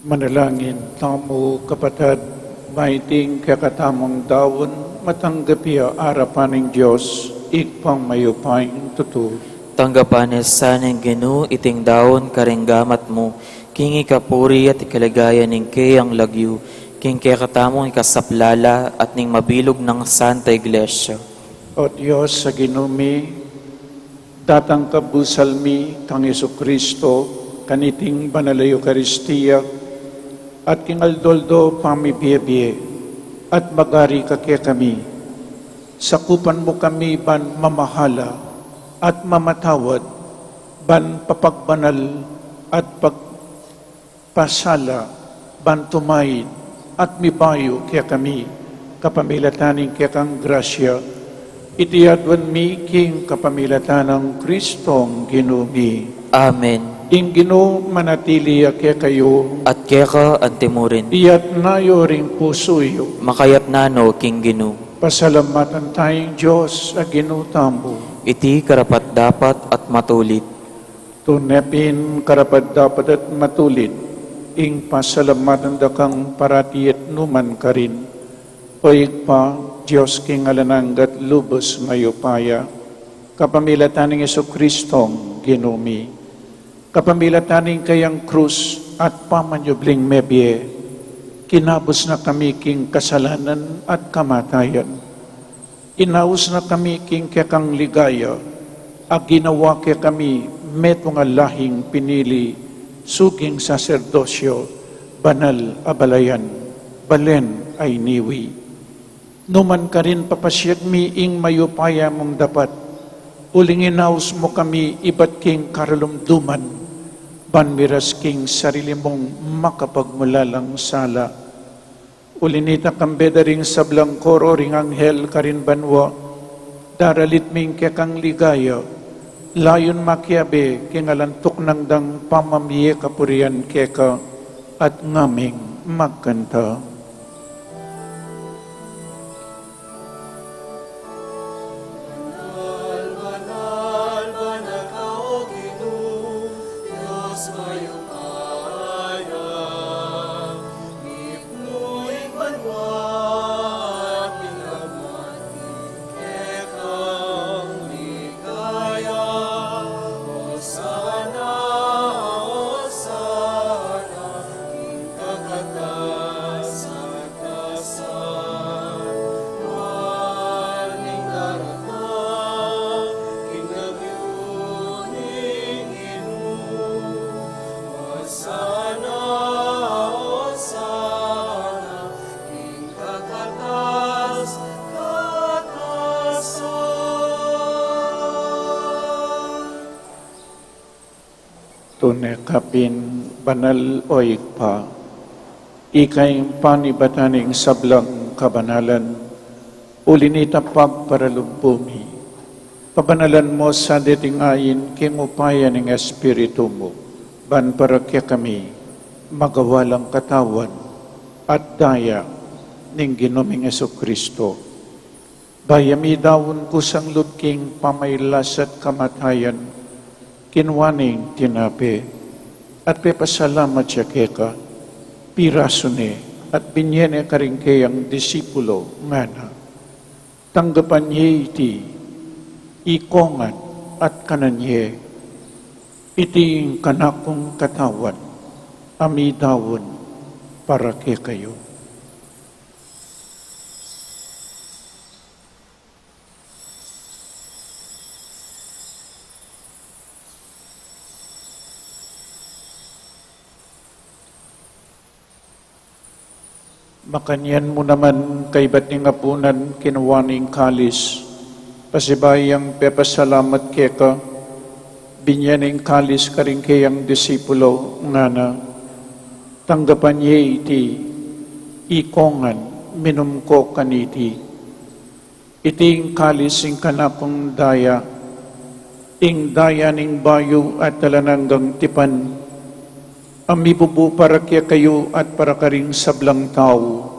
Manalangin tamu, kapatad, ba iting kekatamung daun matanggap ya arapan ning Dios, Ibpang mayupayang tutu. Tanggapan na sa ning Ginu iting daun karing gamat mu, king ikapuri at ikaligaya ning keyang lagyu, king kekatamung ikasaplala at ning mabilug nang Santa Iglesia. O Dios a Ginu mi, datang kabusal mi kang Jesucristo, kaniting banal a Eukaristia, at king aldo-aldo pamibiebie, at magari ka kekami. Sakupan mu kami ban mamahala at mamatawad, ban papagbanal at pag pasala, ban tumaid at mibayu kekami, kapamilatan ning kekang grasya. Iti aduan mi king kapamilatan nang Kristong Ginu mi. Amen. Ing Ginu manatili ya kekayu. At keka antimurin. Iyatna yu ring pusu yu. Makayatna no king Ginu. Pasalamatan taya ing Dios a Ginu tamu. Iti karapat-dapat at matulid. Tune pin karapat-dapat at matulid, ing pasalamatan da kang parati at numan karin, O Ibpa, Dios king alang angga at lubus mayupaya, kapamilatan nang Jesucristong Ginu mi. Kapamilatan ning kayang krus at pamanyubling mebie, kinabus na kami king kasalanan at kamatayan. Inaus na kami king kekang ligaya, a ginawa kekami metung a lahing pinili, suging saserdosyo, banal a balayan, balen a iniwi. Numan karin papasiag mi ing mayupaya mung dapat, uling inaus mu kami ibat king karalumduman, ban miras king sarili mung makapagmulalang sala. Uli nita, kambe da ring sablang koro ring anghel karin banua, daralit mi ing kekang ligaya, layun makiabe king alang tuknang dang pamamie kapurian keka, at ngaming magkanta. Banal, banal, banal ka, O Ginu, Dios mayupaya. Ipnu ing banua, ing banua king kekang ligaya. Hosana, Hosana, king kakatas-katasan. Nuan ing daratang king lagyu ning Ginu. Hosana, Hosana, king kakatas-katasan. Tune ka pin banal, O Ibpa, ika ing panibatan ning sablang kabanalan, uli nita pagparalumpu mi, pabanalan mu sa deting ain king upaya ning Espiritu mu, ban para kekami magawa lang katawan at daya ning Ginu ming Jesucristo. Bayu mi daun kusang lub king pamailas at kamatayan, kinua ne ing tinape, at pepasalamat ya keka, pirasu ne, at binye ne karing keyang disipulo, ngana: Tanggapan ye iti, ikongan, at kanan ye, iti ing kanakung katawan, a midaun para kekayu. Makanyan mu naman, kaibat ning apunan, kinua ne ing kalis, pasibayu yang pepasalamat keka, binye ne ing kalis karing keyang disipulo, ngana: Tanggapan ye iti, ikongan, minum ko kaniti. Iti ing kalis ning kanakung daya, ing daya ning bayu at alang anggang tipan, a mibubu para kekayu at para karing sablang tau,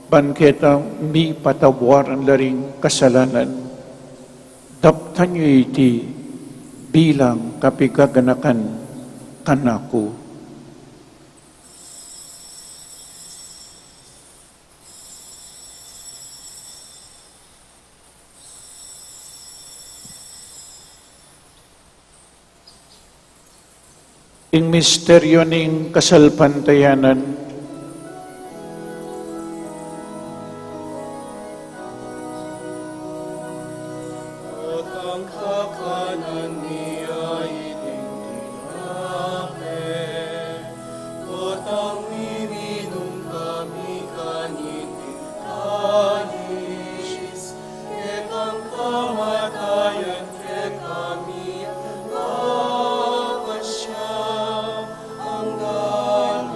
ban keta mipatawaran la ring kasalanan. Daptan yu iti bilang kapigaganakan kanaku. Ing misteryo ning kasalpantayanan. At ang kakanan mi ay iting tinape, at ang iminum kami kaniting kalis, kekang kamatayan kekami papasya, anggang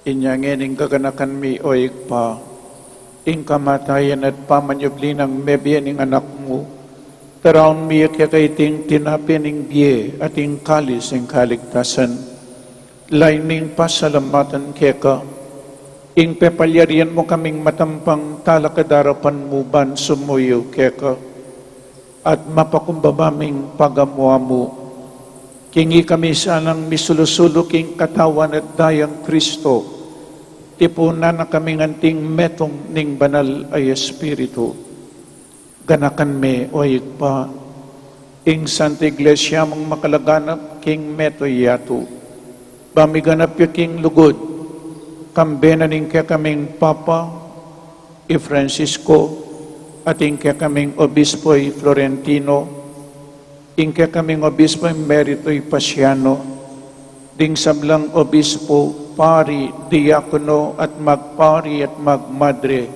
Inya ngeni ing gaganakan mi, o Ibpa, ing kamatayan at pamanyubli nang mebie ning Anak mu, taraun mi keka iting tinape ning bie at ing kalis ning kaligtasan. Lain ming pasalamatan keka ing pepalyarian mu kaming matampang talakad king arapan mu ban sumuyu keka at mapakumbaba ming pagamu-amu. King ikami sanang misulu-sulu king katawan at dayang Kristo, tipunan na kaming anting metung ning Banal a Espiritu. Ganakan me, o Ibpa, ing Santa Iglesia mung makalaganap king metung yatu. Ba miganap ya king lugud, kambe na ning kekaming Papa, i Francisco, at ing kekaming Obispo i Florentino, ing kekaming Obispo Emerito i Pasiano, ding sablang obispo, pari, diakono, at magpari at magmadre,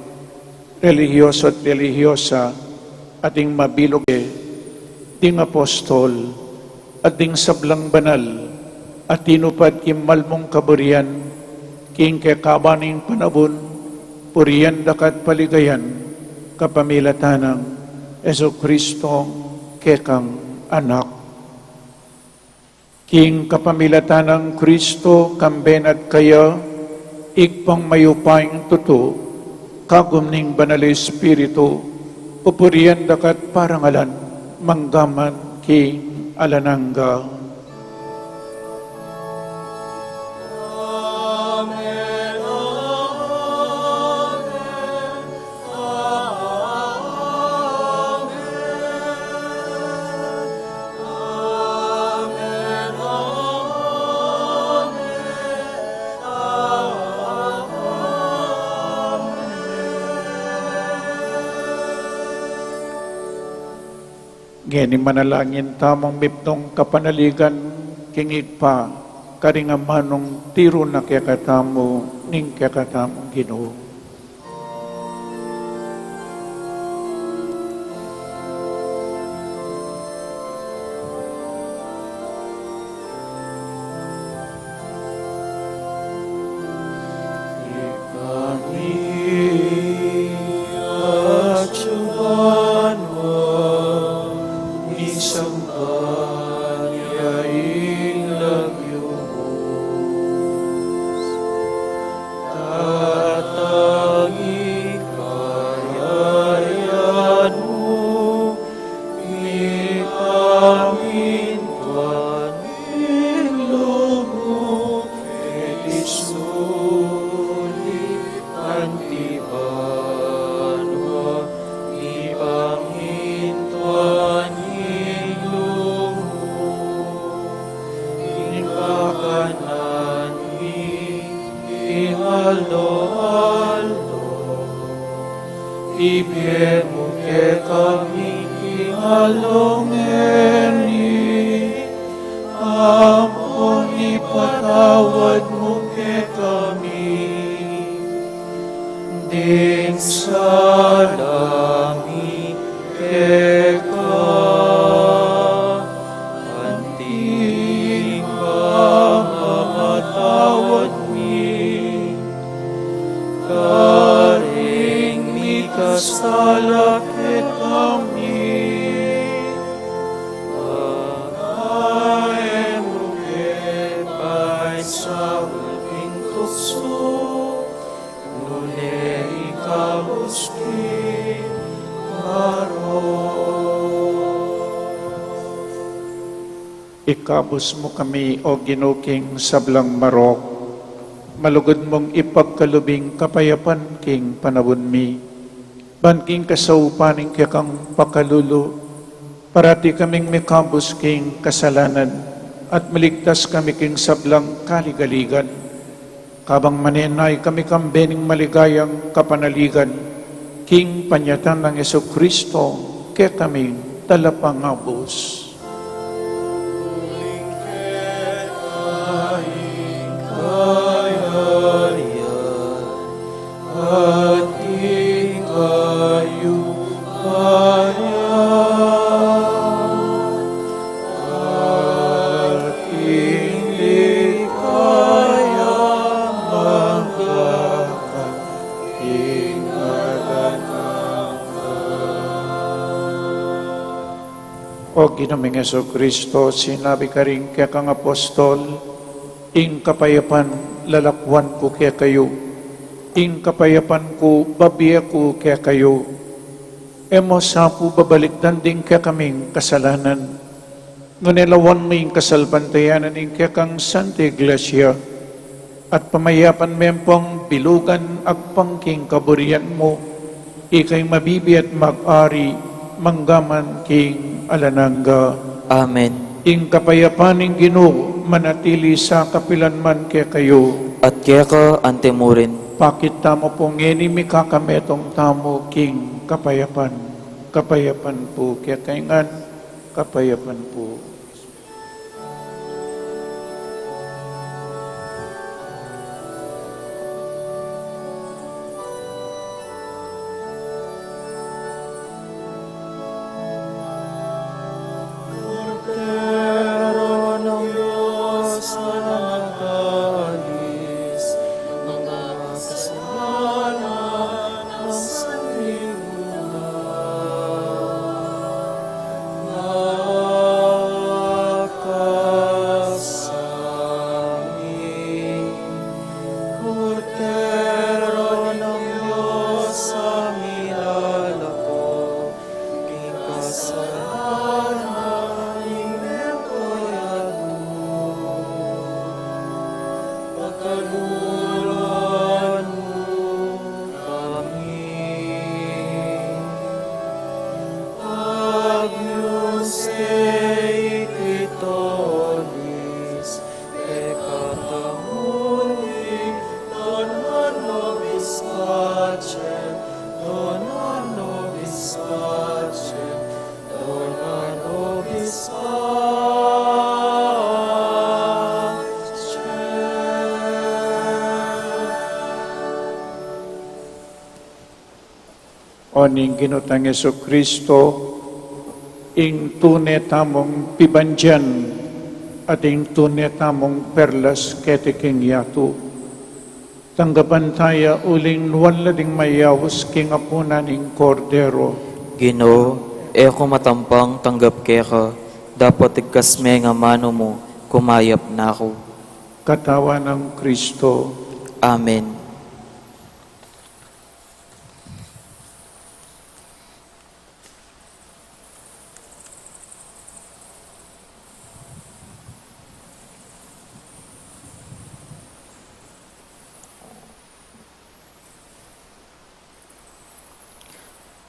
relihiyoso at relihiyosa, at ding mabilug, ding apostol, at ding sablang banal a tinupad king malmung kaburian king kekaban ning panaun, purian da ka at paligayan kapamilatan nang Jesucristo, kekang Anak. King kapamilatan nang Kristo, kambe na at kaya, Ibpang mayupayang tutu, kagum ning Banal a Espiritu, pupurian da ka at parangalan, mangga man king alang angga. Ngeni manalangin tamung mipnung kapanaligan king Ibpa, karing amanung tiru na kekatamu ning kekatamung Ginu. Ibpa mi, atsu ka banua, misamban ya ing lagyu mu, datang ing kayarian mu, mipamintuan ing lub mu keti sulip anti banua, mipamintuan ing lub mu. Ing kakanan mi king aldo-aldo, ibie mu kekami king aldo ngeni, ampon ipatawad mu kekami ding sala mi keka, anti ing pamamatawad mi karing mikasala kekami. Manga e mu ke paisaul king tuksu, nune ikabus king marok. Ikabus mu kami, O Ginu, king sablang marok, Malugud mung ipagkalub ing kapayapan king panaun mi. Ban king kasaupan ning kekang pakalulu, parati kaming mikabus king kasalanan, at maligtas kami king sablang kaligaligan. Kabang manenaya kami kambe ning maligayang kapanaligan, king panyatang nang Jesucristo, kekaming talapangabus. O Ginu ming Jesucristo, sinabi karing kekang apostol, ing kapayapan lalakwan ku kekayu, ing kapayapan ku babie ku kekayu. E mu sa pu babalikdan ding kekaming kasalanan, nune lawan mu ing kasalpantayanan ning kekang Santa Iglesia, at pamayapan me pung bilugan agpang king kaburian mu, ika ing mabibie at mag-ari manggaman king alang angga. Amen. Ing kapayapan ning Ginu manatili sa kapilan man kekayu. At keka antimurin. Pakit tamu pu ngeni mikakametung tamu king kapayapan. Kapayapan pu kekayu ngan, kapayapan pu. Kordero ng Diyos na nag-aalis ng mga kasalanan ng sanlibutan. Nakasami. Kordero ng Diyos, ang nilalako king kasalanan ning meko at luma. Pakaluluan mu kami. Agnus Dei qui tollis peccata mundi, dona nobis pacem, dona nobis pacem, dona nobis pacem. O ning Ginu tang Jesucristo, ing tune tamung pibandian at ing tune tamung perlas keti king yatu. Tanggapan taya uling nuan la ding mayaus king apunan ning Kordero. Ginu, e ku matampang tanggap keka, dapot igkas me ing amanu mu, kumayap na ku. Katawan nang Kristo. Amen.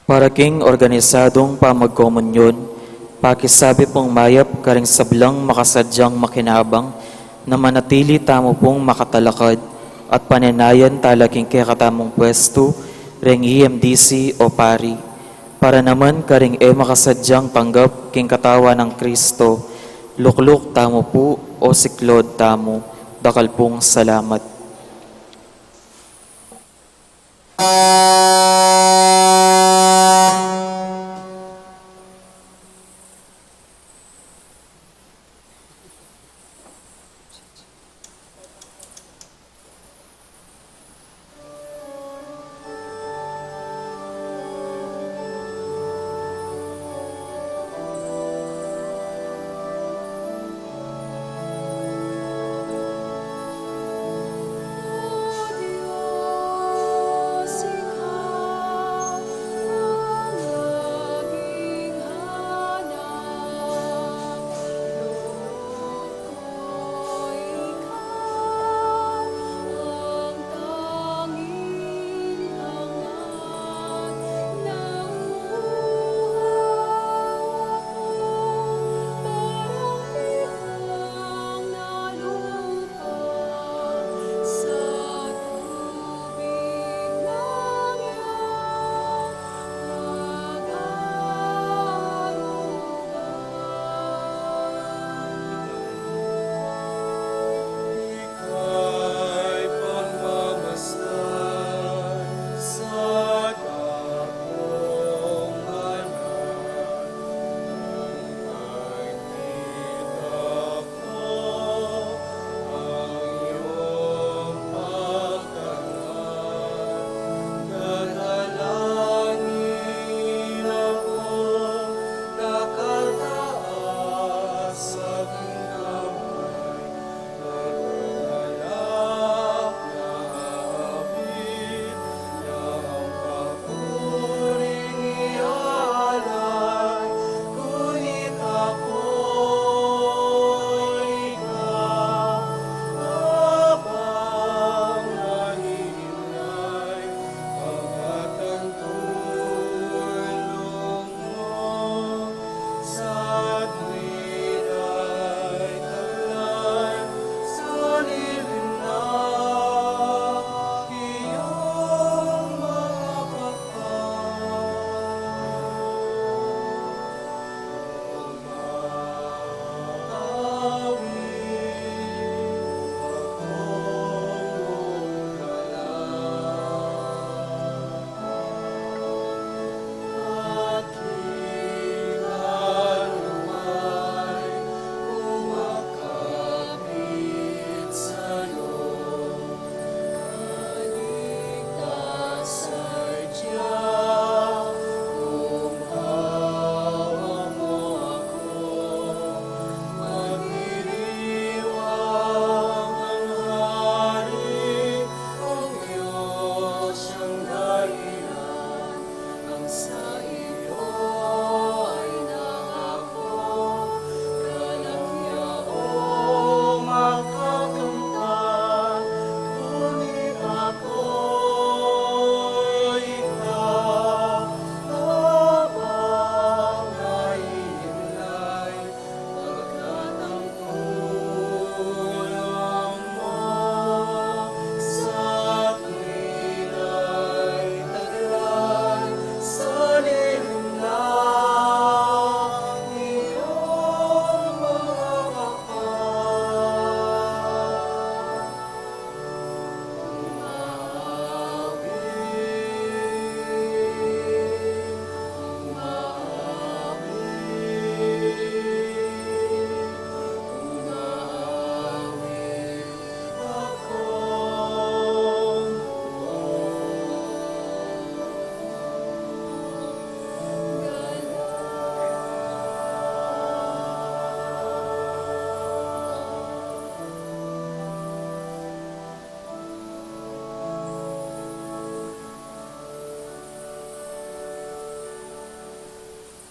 Para king organisadung pamagkomunyon, pakisabi pung mayap karing sablang makasadyang makinabang na manatili tamu pung makatalakad at panenayan tala king kekatamung pwestu reng E M D C o pari. Para naman karing e makasadyang tanggap king katawan nang Kristo, lukluk tamu pu o siklaud tamu. Dakal pung salamat.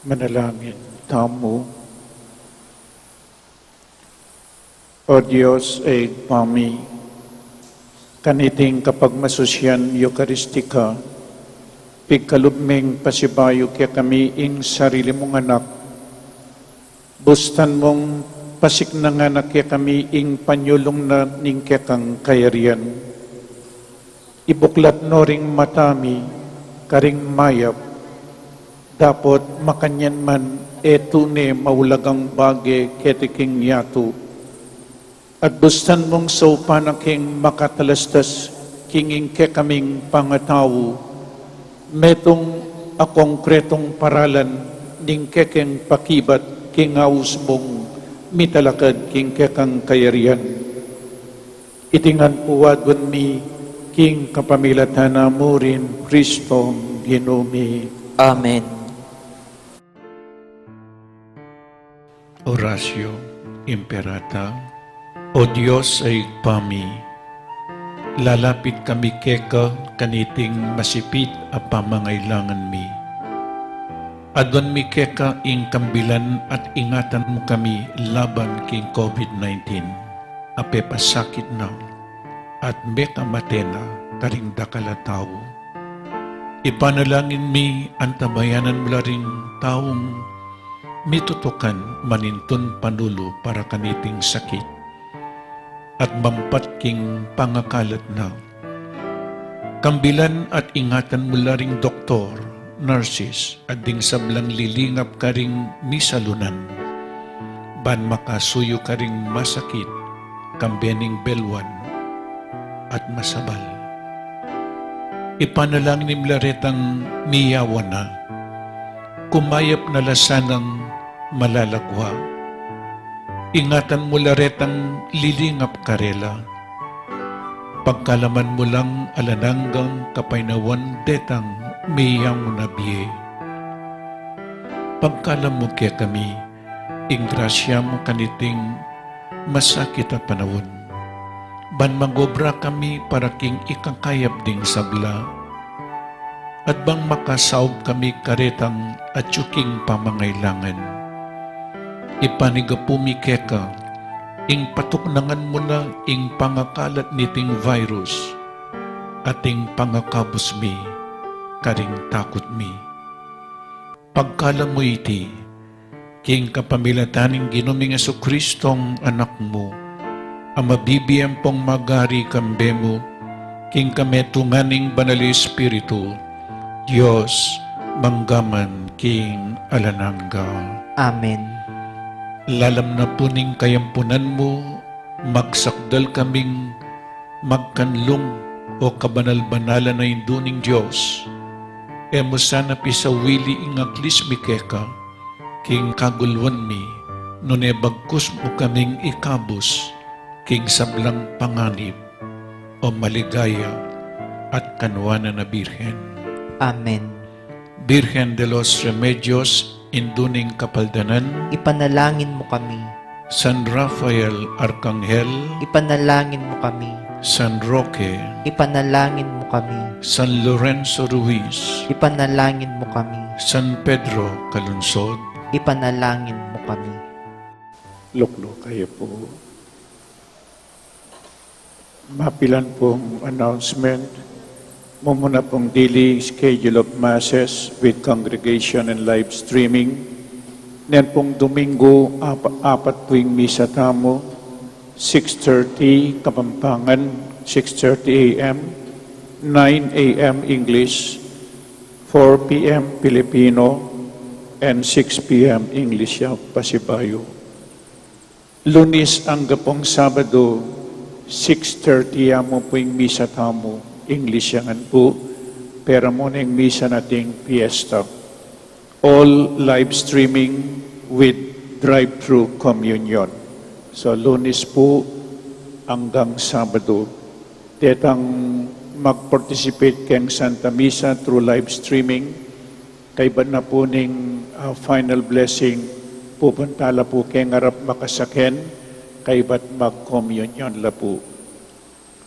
Manalangin tamu. O Dios, Ibpa mi, kaniting kapagmasusian Eukaristika, pigkalub meng pasibayu kekami ing sarili mung anak, bustan mung pasiknangan na kekami ing panyulung na ning kekang kayarian. Ibuklat no ring mata mi karing mayap, dapot makanyan man e tune maulagang bage keti king yatu. At bustan mung saupan na king makatalastas king ing kekaming pangatau, metung a konkretung paralan ning kekeng pakibat king aus mung mitalakad king kekang kayarian. Iti ngan pu aduan mi king kapamilatan na murin Kristong Ginu mi. Amen. Oratio Imperata. O Dios a Ibpa mi, lalapit kami keka kaniting masipit a pamangailangan mi. Aduan mi keka ing kambilan at ingatan mu kami laban king COVID nineteen a pepasakit na at mekamate na karing dakal a tau. Ipanalangin mi antabayanan mu la ring taung mitutukan manintun panulu para kaniting sakit at mampat king pangakalat na. Kambilan at ingatan mu la ring doktor, nurses, at ding sablang lilingap karing misalunan, ban makasuyu karing masakit, kambe ning belwan at masabal. Ipanalangin mu la retang miyawan na, kumayap na la sanang malalagwa. Ingatan mu la retang lilingap karela. Pagkalaman mu lang alang anggang kapaynawan detang miyangu na bie. Pagkalam mu kekami ing grasya mu kaniting masakit a panaun, ban mag-obra kami para king ikakayap ding sabla, at bang makasaub kami karetang atyu king pamangailangan. Ipanigapu mi keka ing patuknangan mu na ing pangakalat niting virus at ing pangakabus mi karing takut mi. Pagkalam mu iti king kapamilatan ning Ginu ming Jesucristong Anak mu, a mabibie ampong magari kambe mu king kametungan ning Banal Espiritu, Dios, mangga man king alang angga. Amen. Lalam na pu ning kayampunan mu, magsakdal kaming magkanlung, o kabanal-banalan a Indu ning Dios. E mu sana pisawili ing aglis mi keka king kagulwan mi, nune bagkus mu kaming ikabus king sablang panganib, o maligaya at kanuanan a Birhen. Amen. Birhen de los Remedios, Indu ning Kapaldanan, ipanalangin mu kami. San Rafael Arkanghel, ipanalangin mu kami. San Roque, ipanalangin mu kami. San Lorenzo Ruiz, ipanalangin mu kami. San Pedro Calungsod, ipanalangin mu kami. Lukluk kayu pu. Mapilan pung announcement. Mumuna pung daily schedule of masses with congregation and live streaming. Nen pung Domingo, apa-, apat pu ing misa tamu, six thirty Kapampangan, six thirty A M, nine A M English, four P M Filipino, and six P M English ya pasibayu. Lunis angga pung Sabadu, six thirty ya mu pu ing misa tamu, English ya ngan pu, pera mu neng misa na ating fiesta. All live streaming with drive-through communion. So, Lunis pu anggang Sabadu. Detang mag-participate keng Santa Misa through live streaming, kaybat na pu ning, ah, final blessing, pupunta la pu keng arap makasaken, kaybat mag-communion la pu.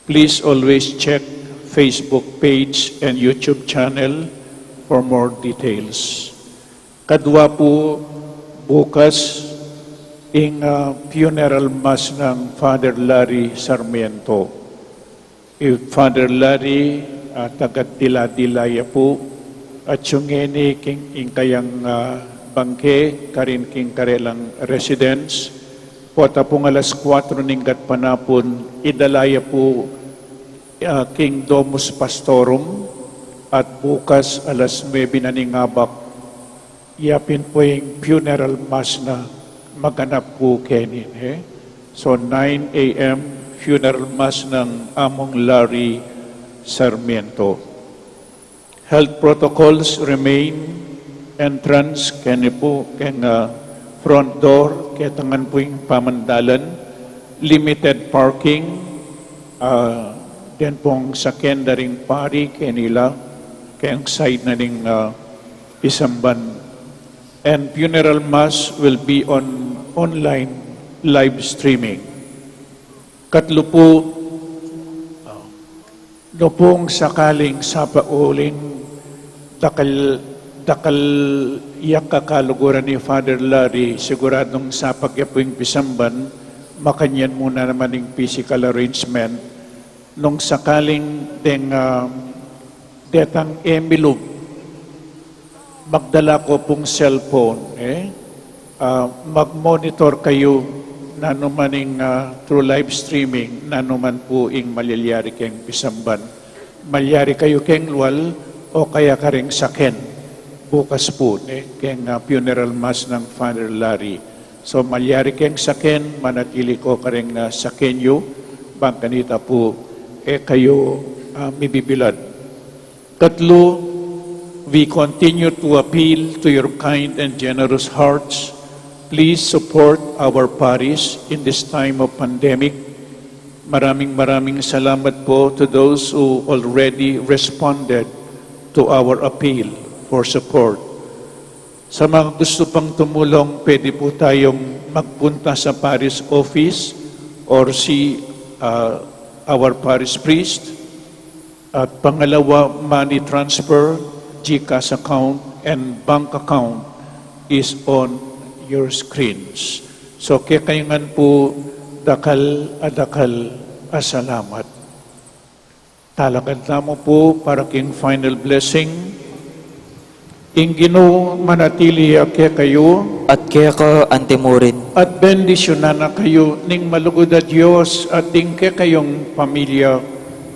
Please always check Facebook page and YouTube channel for more details. Kadua pu, bukas ing, ah, funeral mass nang Father Larry Sarmiento. I Father Larry, ah, taga Dila-Dila ya pu, at siyung ngeni king ing kayang, ah, bangke, karin king karelang residence. Pota pung alas kuatro ning gatpanapun, idala ya pu, ah, king Domus Pastorum, at bukas alas nuebe na ning abak, ya pin pu ing funeral mass na maganap pu keni, eh. So, nine a m funeral mass nang Among Larry Sarmiento. Health protocols remain, entrance keni pu keng, ah, front door, ketangan pu ing pamandalan, limited parking, ah, den pung saken da ring pari keni la, keng side na ning, ah, pisamban. And funeral mass will be on online live streaming. Katlu pu, ah, nu pung sakaling sapa uling dakal, dakal yak kakaluguran i Father Larry, siguradung sapa ke pu ing pisamban, makanyan mu na naman ing physical arrangement. Nung sakaling deng, ah, detang e milub, magdala ko pung cellphone, eh. Ah, mag-monitor kayu, nanu man ing, ah, through live streaming, nanu man pu ing malyari keng pisamban. Malyari kayu keng lual o kaya karing saken. Bukas pu, eh, keng, ah, funeral mass nang Father Larry. So, malyari keng saken, manatili ko karing, ah, saken yu, bang kanita pu, e kayu, ah, mibibilad. Katlu, we continue to appeal to your kind and generous hearts. Please support our parish in this time of pandemic. Maraming, maraming salamat po to those who already responded to our appeal for support. Sa mga gusto pang tumulong, pwede po tayong magpunta sa parish office or si, ah, our parish priest. At pangalawa, money transfer, GCash account, and bank account is on your screens. So, kekayu ngan pu, dakal a dakal a salamat. Talakad tamu pu para king final blessing. Ing Ginu manatili ya kekayu. At keka antimurin. At bendisyunan na kayu ning malugud a Dios at ing kekayung pamilya,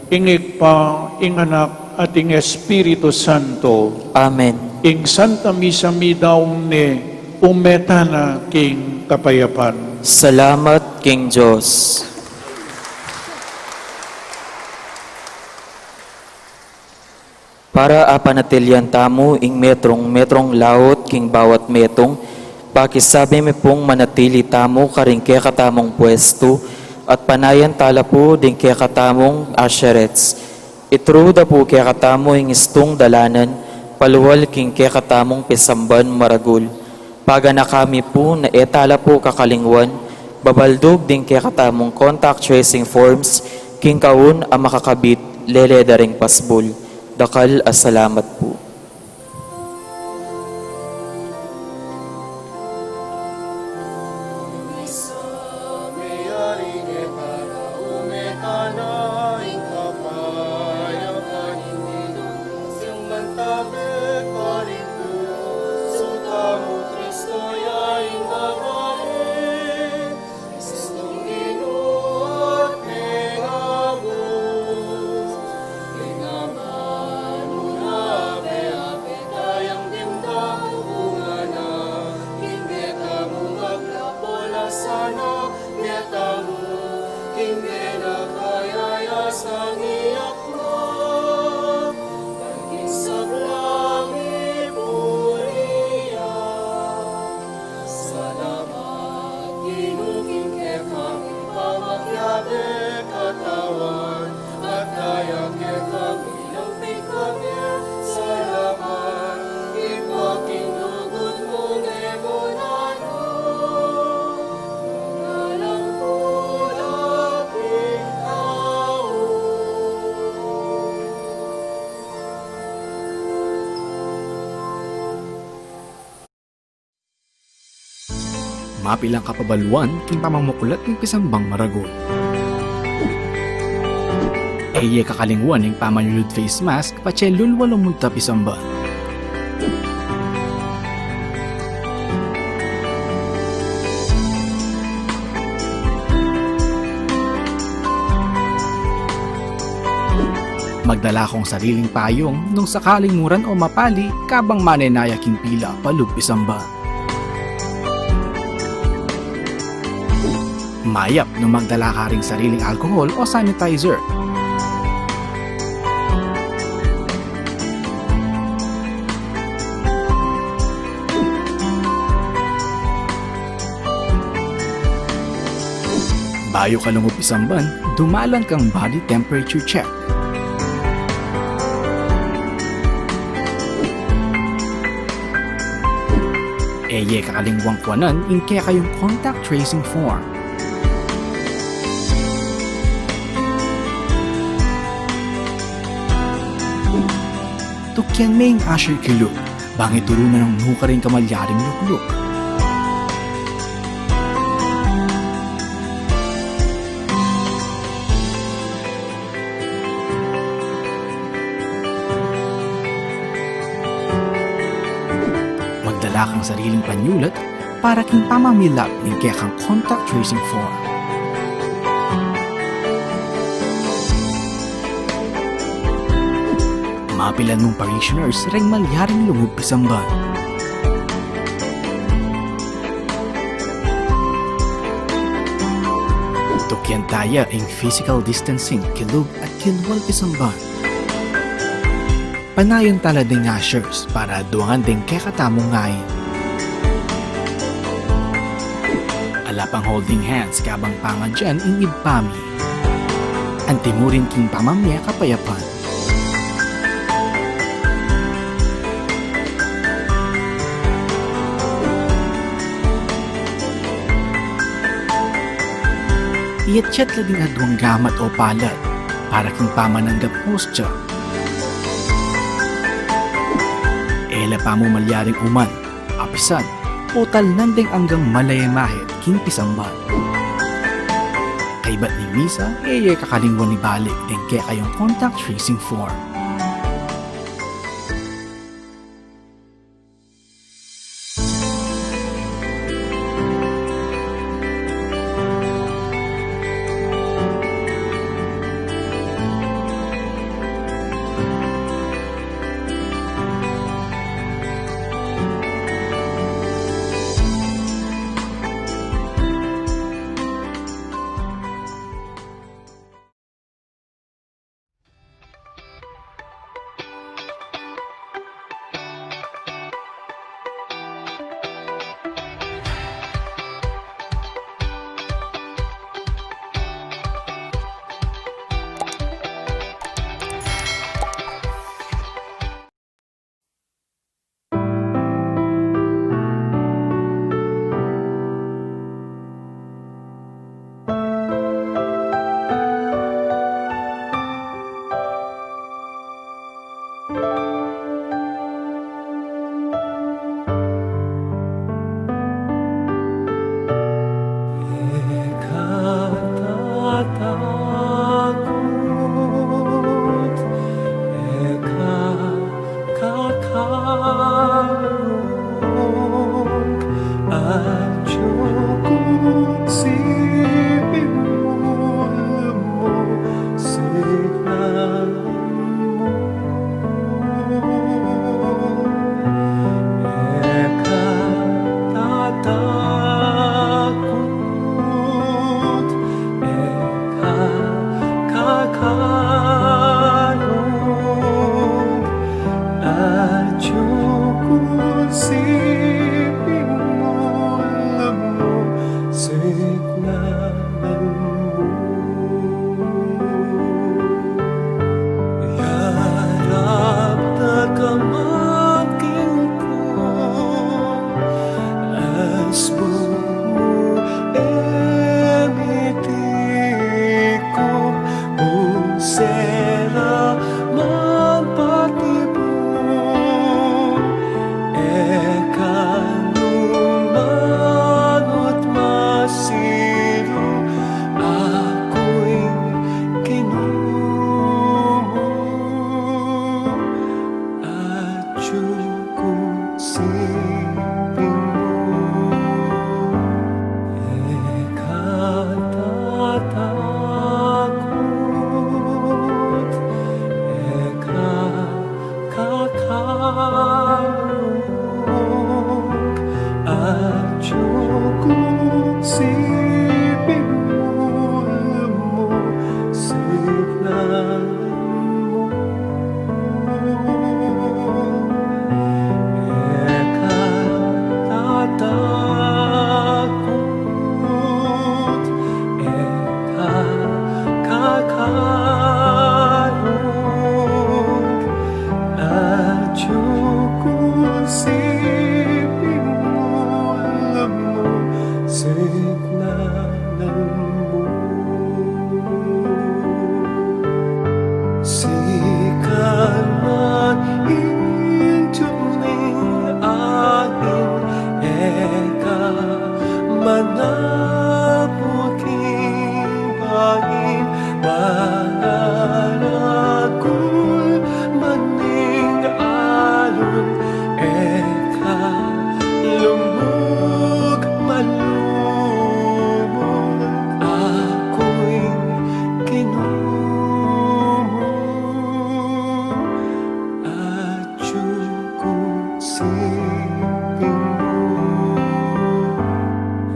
ing Ibpa, ing Anak, at ing Espiritu Santo. Amen. Ing Santa Misa midaun ne, ume tana king kapayapan. Salamat king Dios. Para apanatilian tamu ing metrung-metrung laut king bawat metung, pakisabi mi pung manatili tamu karing kekatamung pwestu, at panayan tala pu ding kekatamung usherettes. Ituru da pu kekatamu ing istung dalanan, palual king kekatamung pisamban maragul. Paganaka mi pu na e tala pu kakalingwan, babaldug ding kekatamung contact tracing forms, king kaun a makakabit, lele da ring pasbul. Dakal a salamat pu. Mapilan kapabaluan king pamamuklat ning pisambang maragul. E ye kakalingwan ing pamanyulud face mask patse lulwa lumunta pisamban. Magdala kang sariling payung nung sakaling muran o mapali kabang manenaya king pila palub pisamban. Mayap nung magdala ka ring sariling alcohol o sanitizer. Bayu ka lungub pisamban, dumalan kang body temperature check. E ye kakalingwan kuanan ing kekayung contact tracing form. Tukyan me ing usher kilub, bang ituru na nung nukarin kamalyaring lukluk. Magdala kang sariling panyulat para king pamamilap ning kekang contact tracing form. Mapilan mung parishioners reng malyaring lungub pisamban. Tukyan taya ing physical distancing kilub at kilwal pisamban. Panayan tala ding ushers para duangan ding kekatamung ngain. Ala pang holding hands kabang pangadyan ing ibpa mi. Antimurin king pamamie kapayapan. Iyatsyat la ding aduang gamat o palad para king pamananggap hostya. E la pamu malyaring uman, apisan, o talnan ding anggang malayamahit king pisamban. Kaybat ning misa, e ye kakalingwan ibalik ding kekayung contact tracing form. Kakalung atiu ku siping mu, lumusignan mu. E ka tatakut, e ka kakalung, atiu ku siping mu, lumusignan mu. Yarap na ka man king ku, asbun mu e miti ku, ung sera man patibun, e ka Ku siping mu, e ka tatakut, e ka kakalung, atyu ku siping mu, lumusiknan mu. E ka tatakut, e ka kakalung, atyu ku siping mu, lumusiknan mu. Sikan man ing duming angin, e ka manapuk ing bangin, maragul man ing alun, e ka lumuk man lumuk, aku ing Ginu mu, atyu ku siping mu.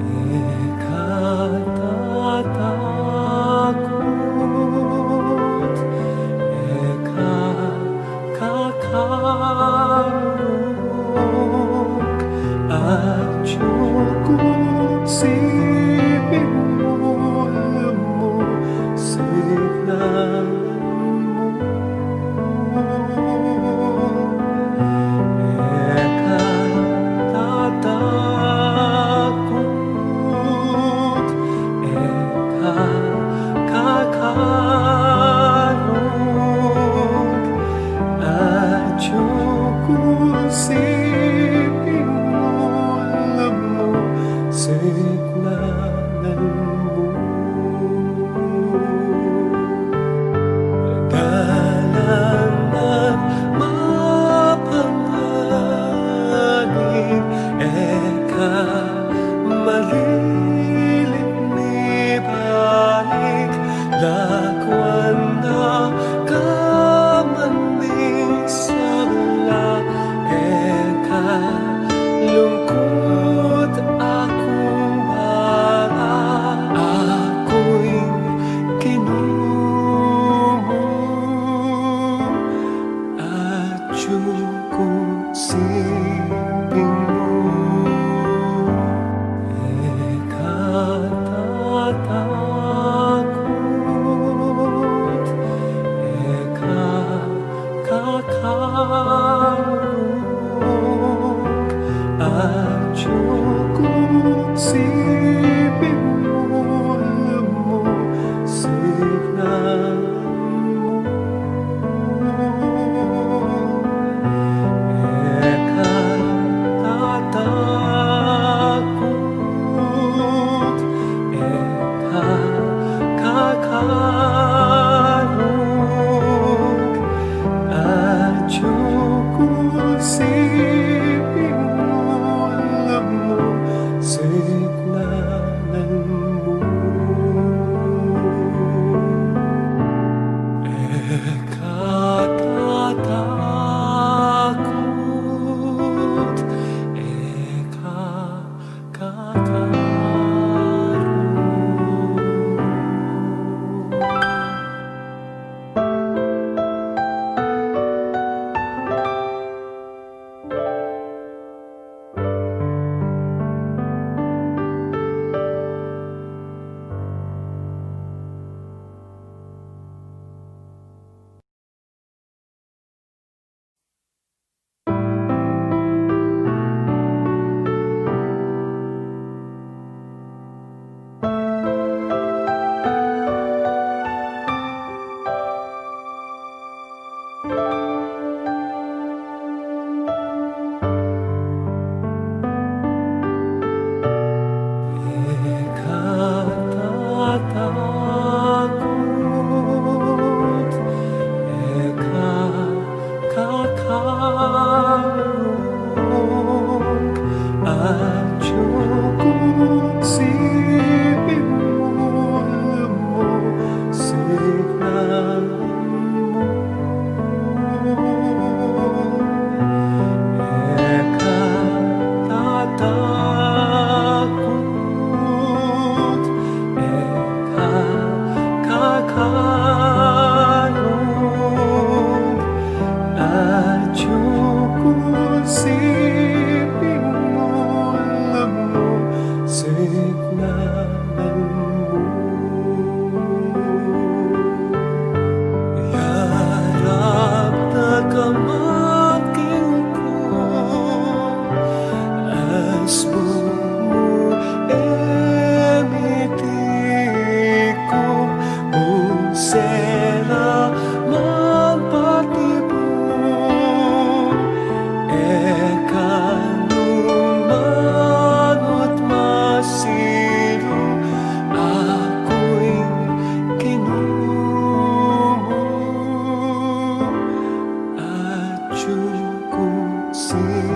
E ka tatakut, e ka kakalung, atyu ku siping mu, lumusiknan mu. E ka tatakut, e ka kakalung, atyu ku siping mu, lumusiknan mu. Dalan man mapanganib, e ka maliling mibalik, lakwan na ka man ding sabla, e ka lungkut, aku ing bala, aku ing Ginu mu, atyu ku siping mu. E ka tatakut, e ka kakalung, atyu ku siping mu, lumusiknan mu. E ka tatakut, e ka kakalung, atyu ku siping mu, lumusiknan mu. E ka tatakut, e ka kakalung. si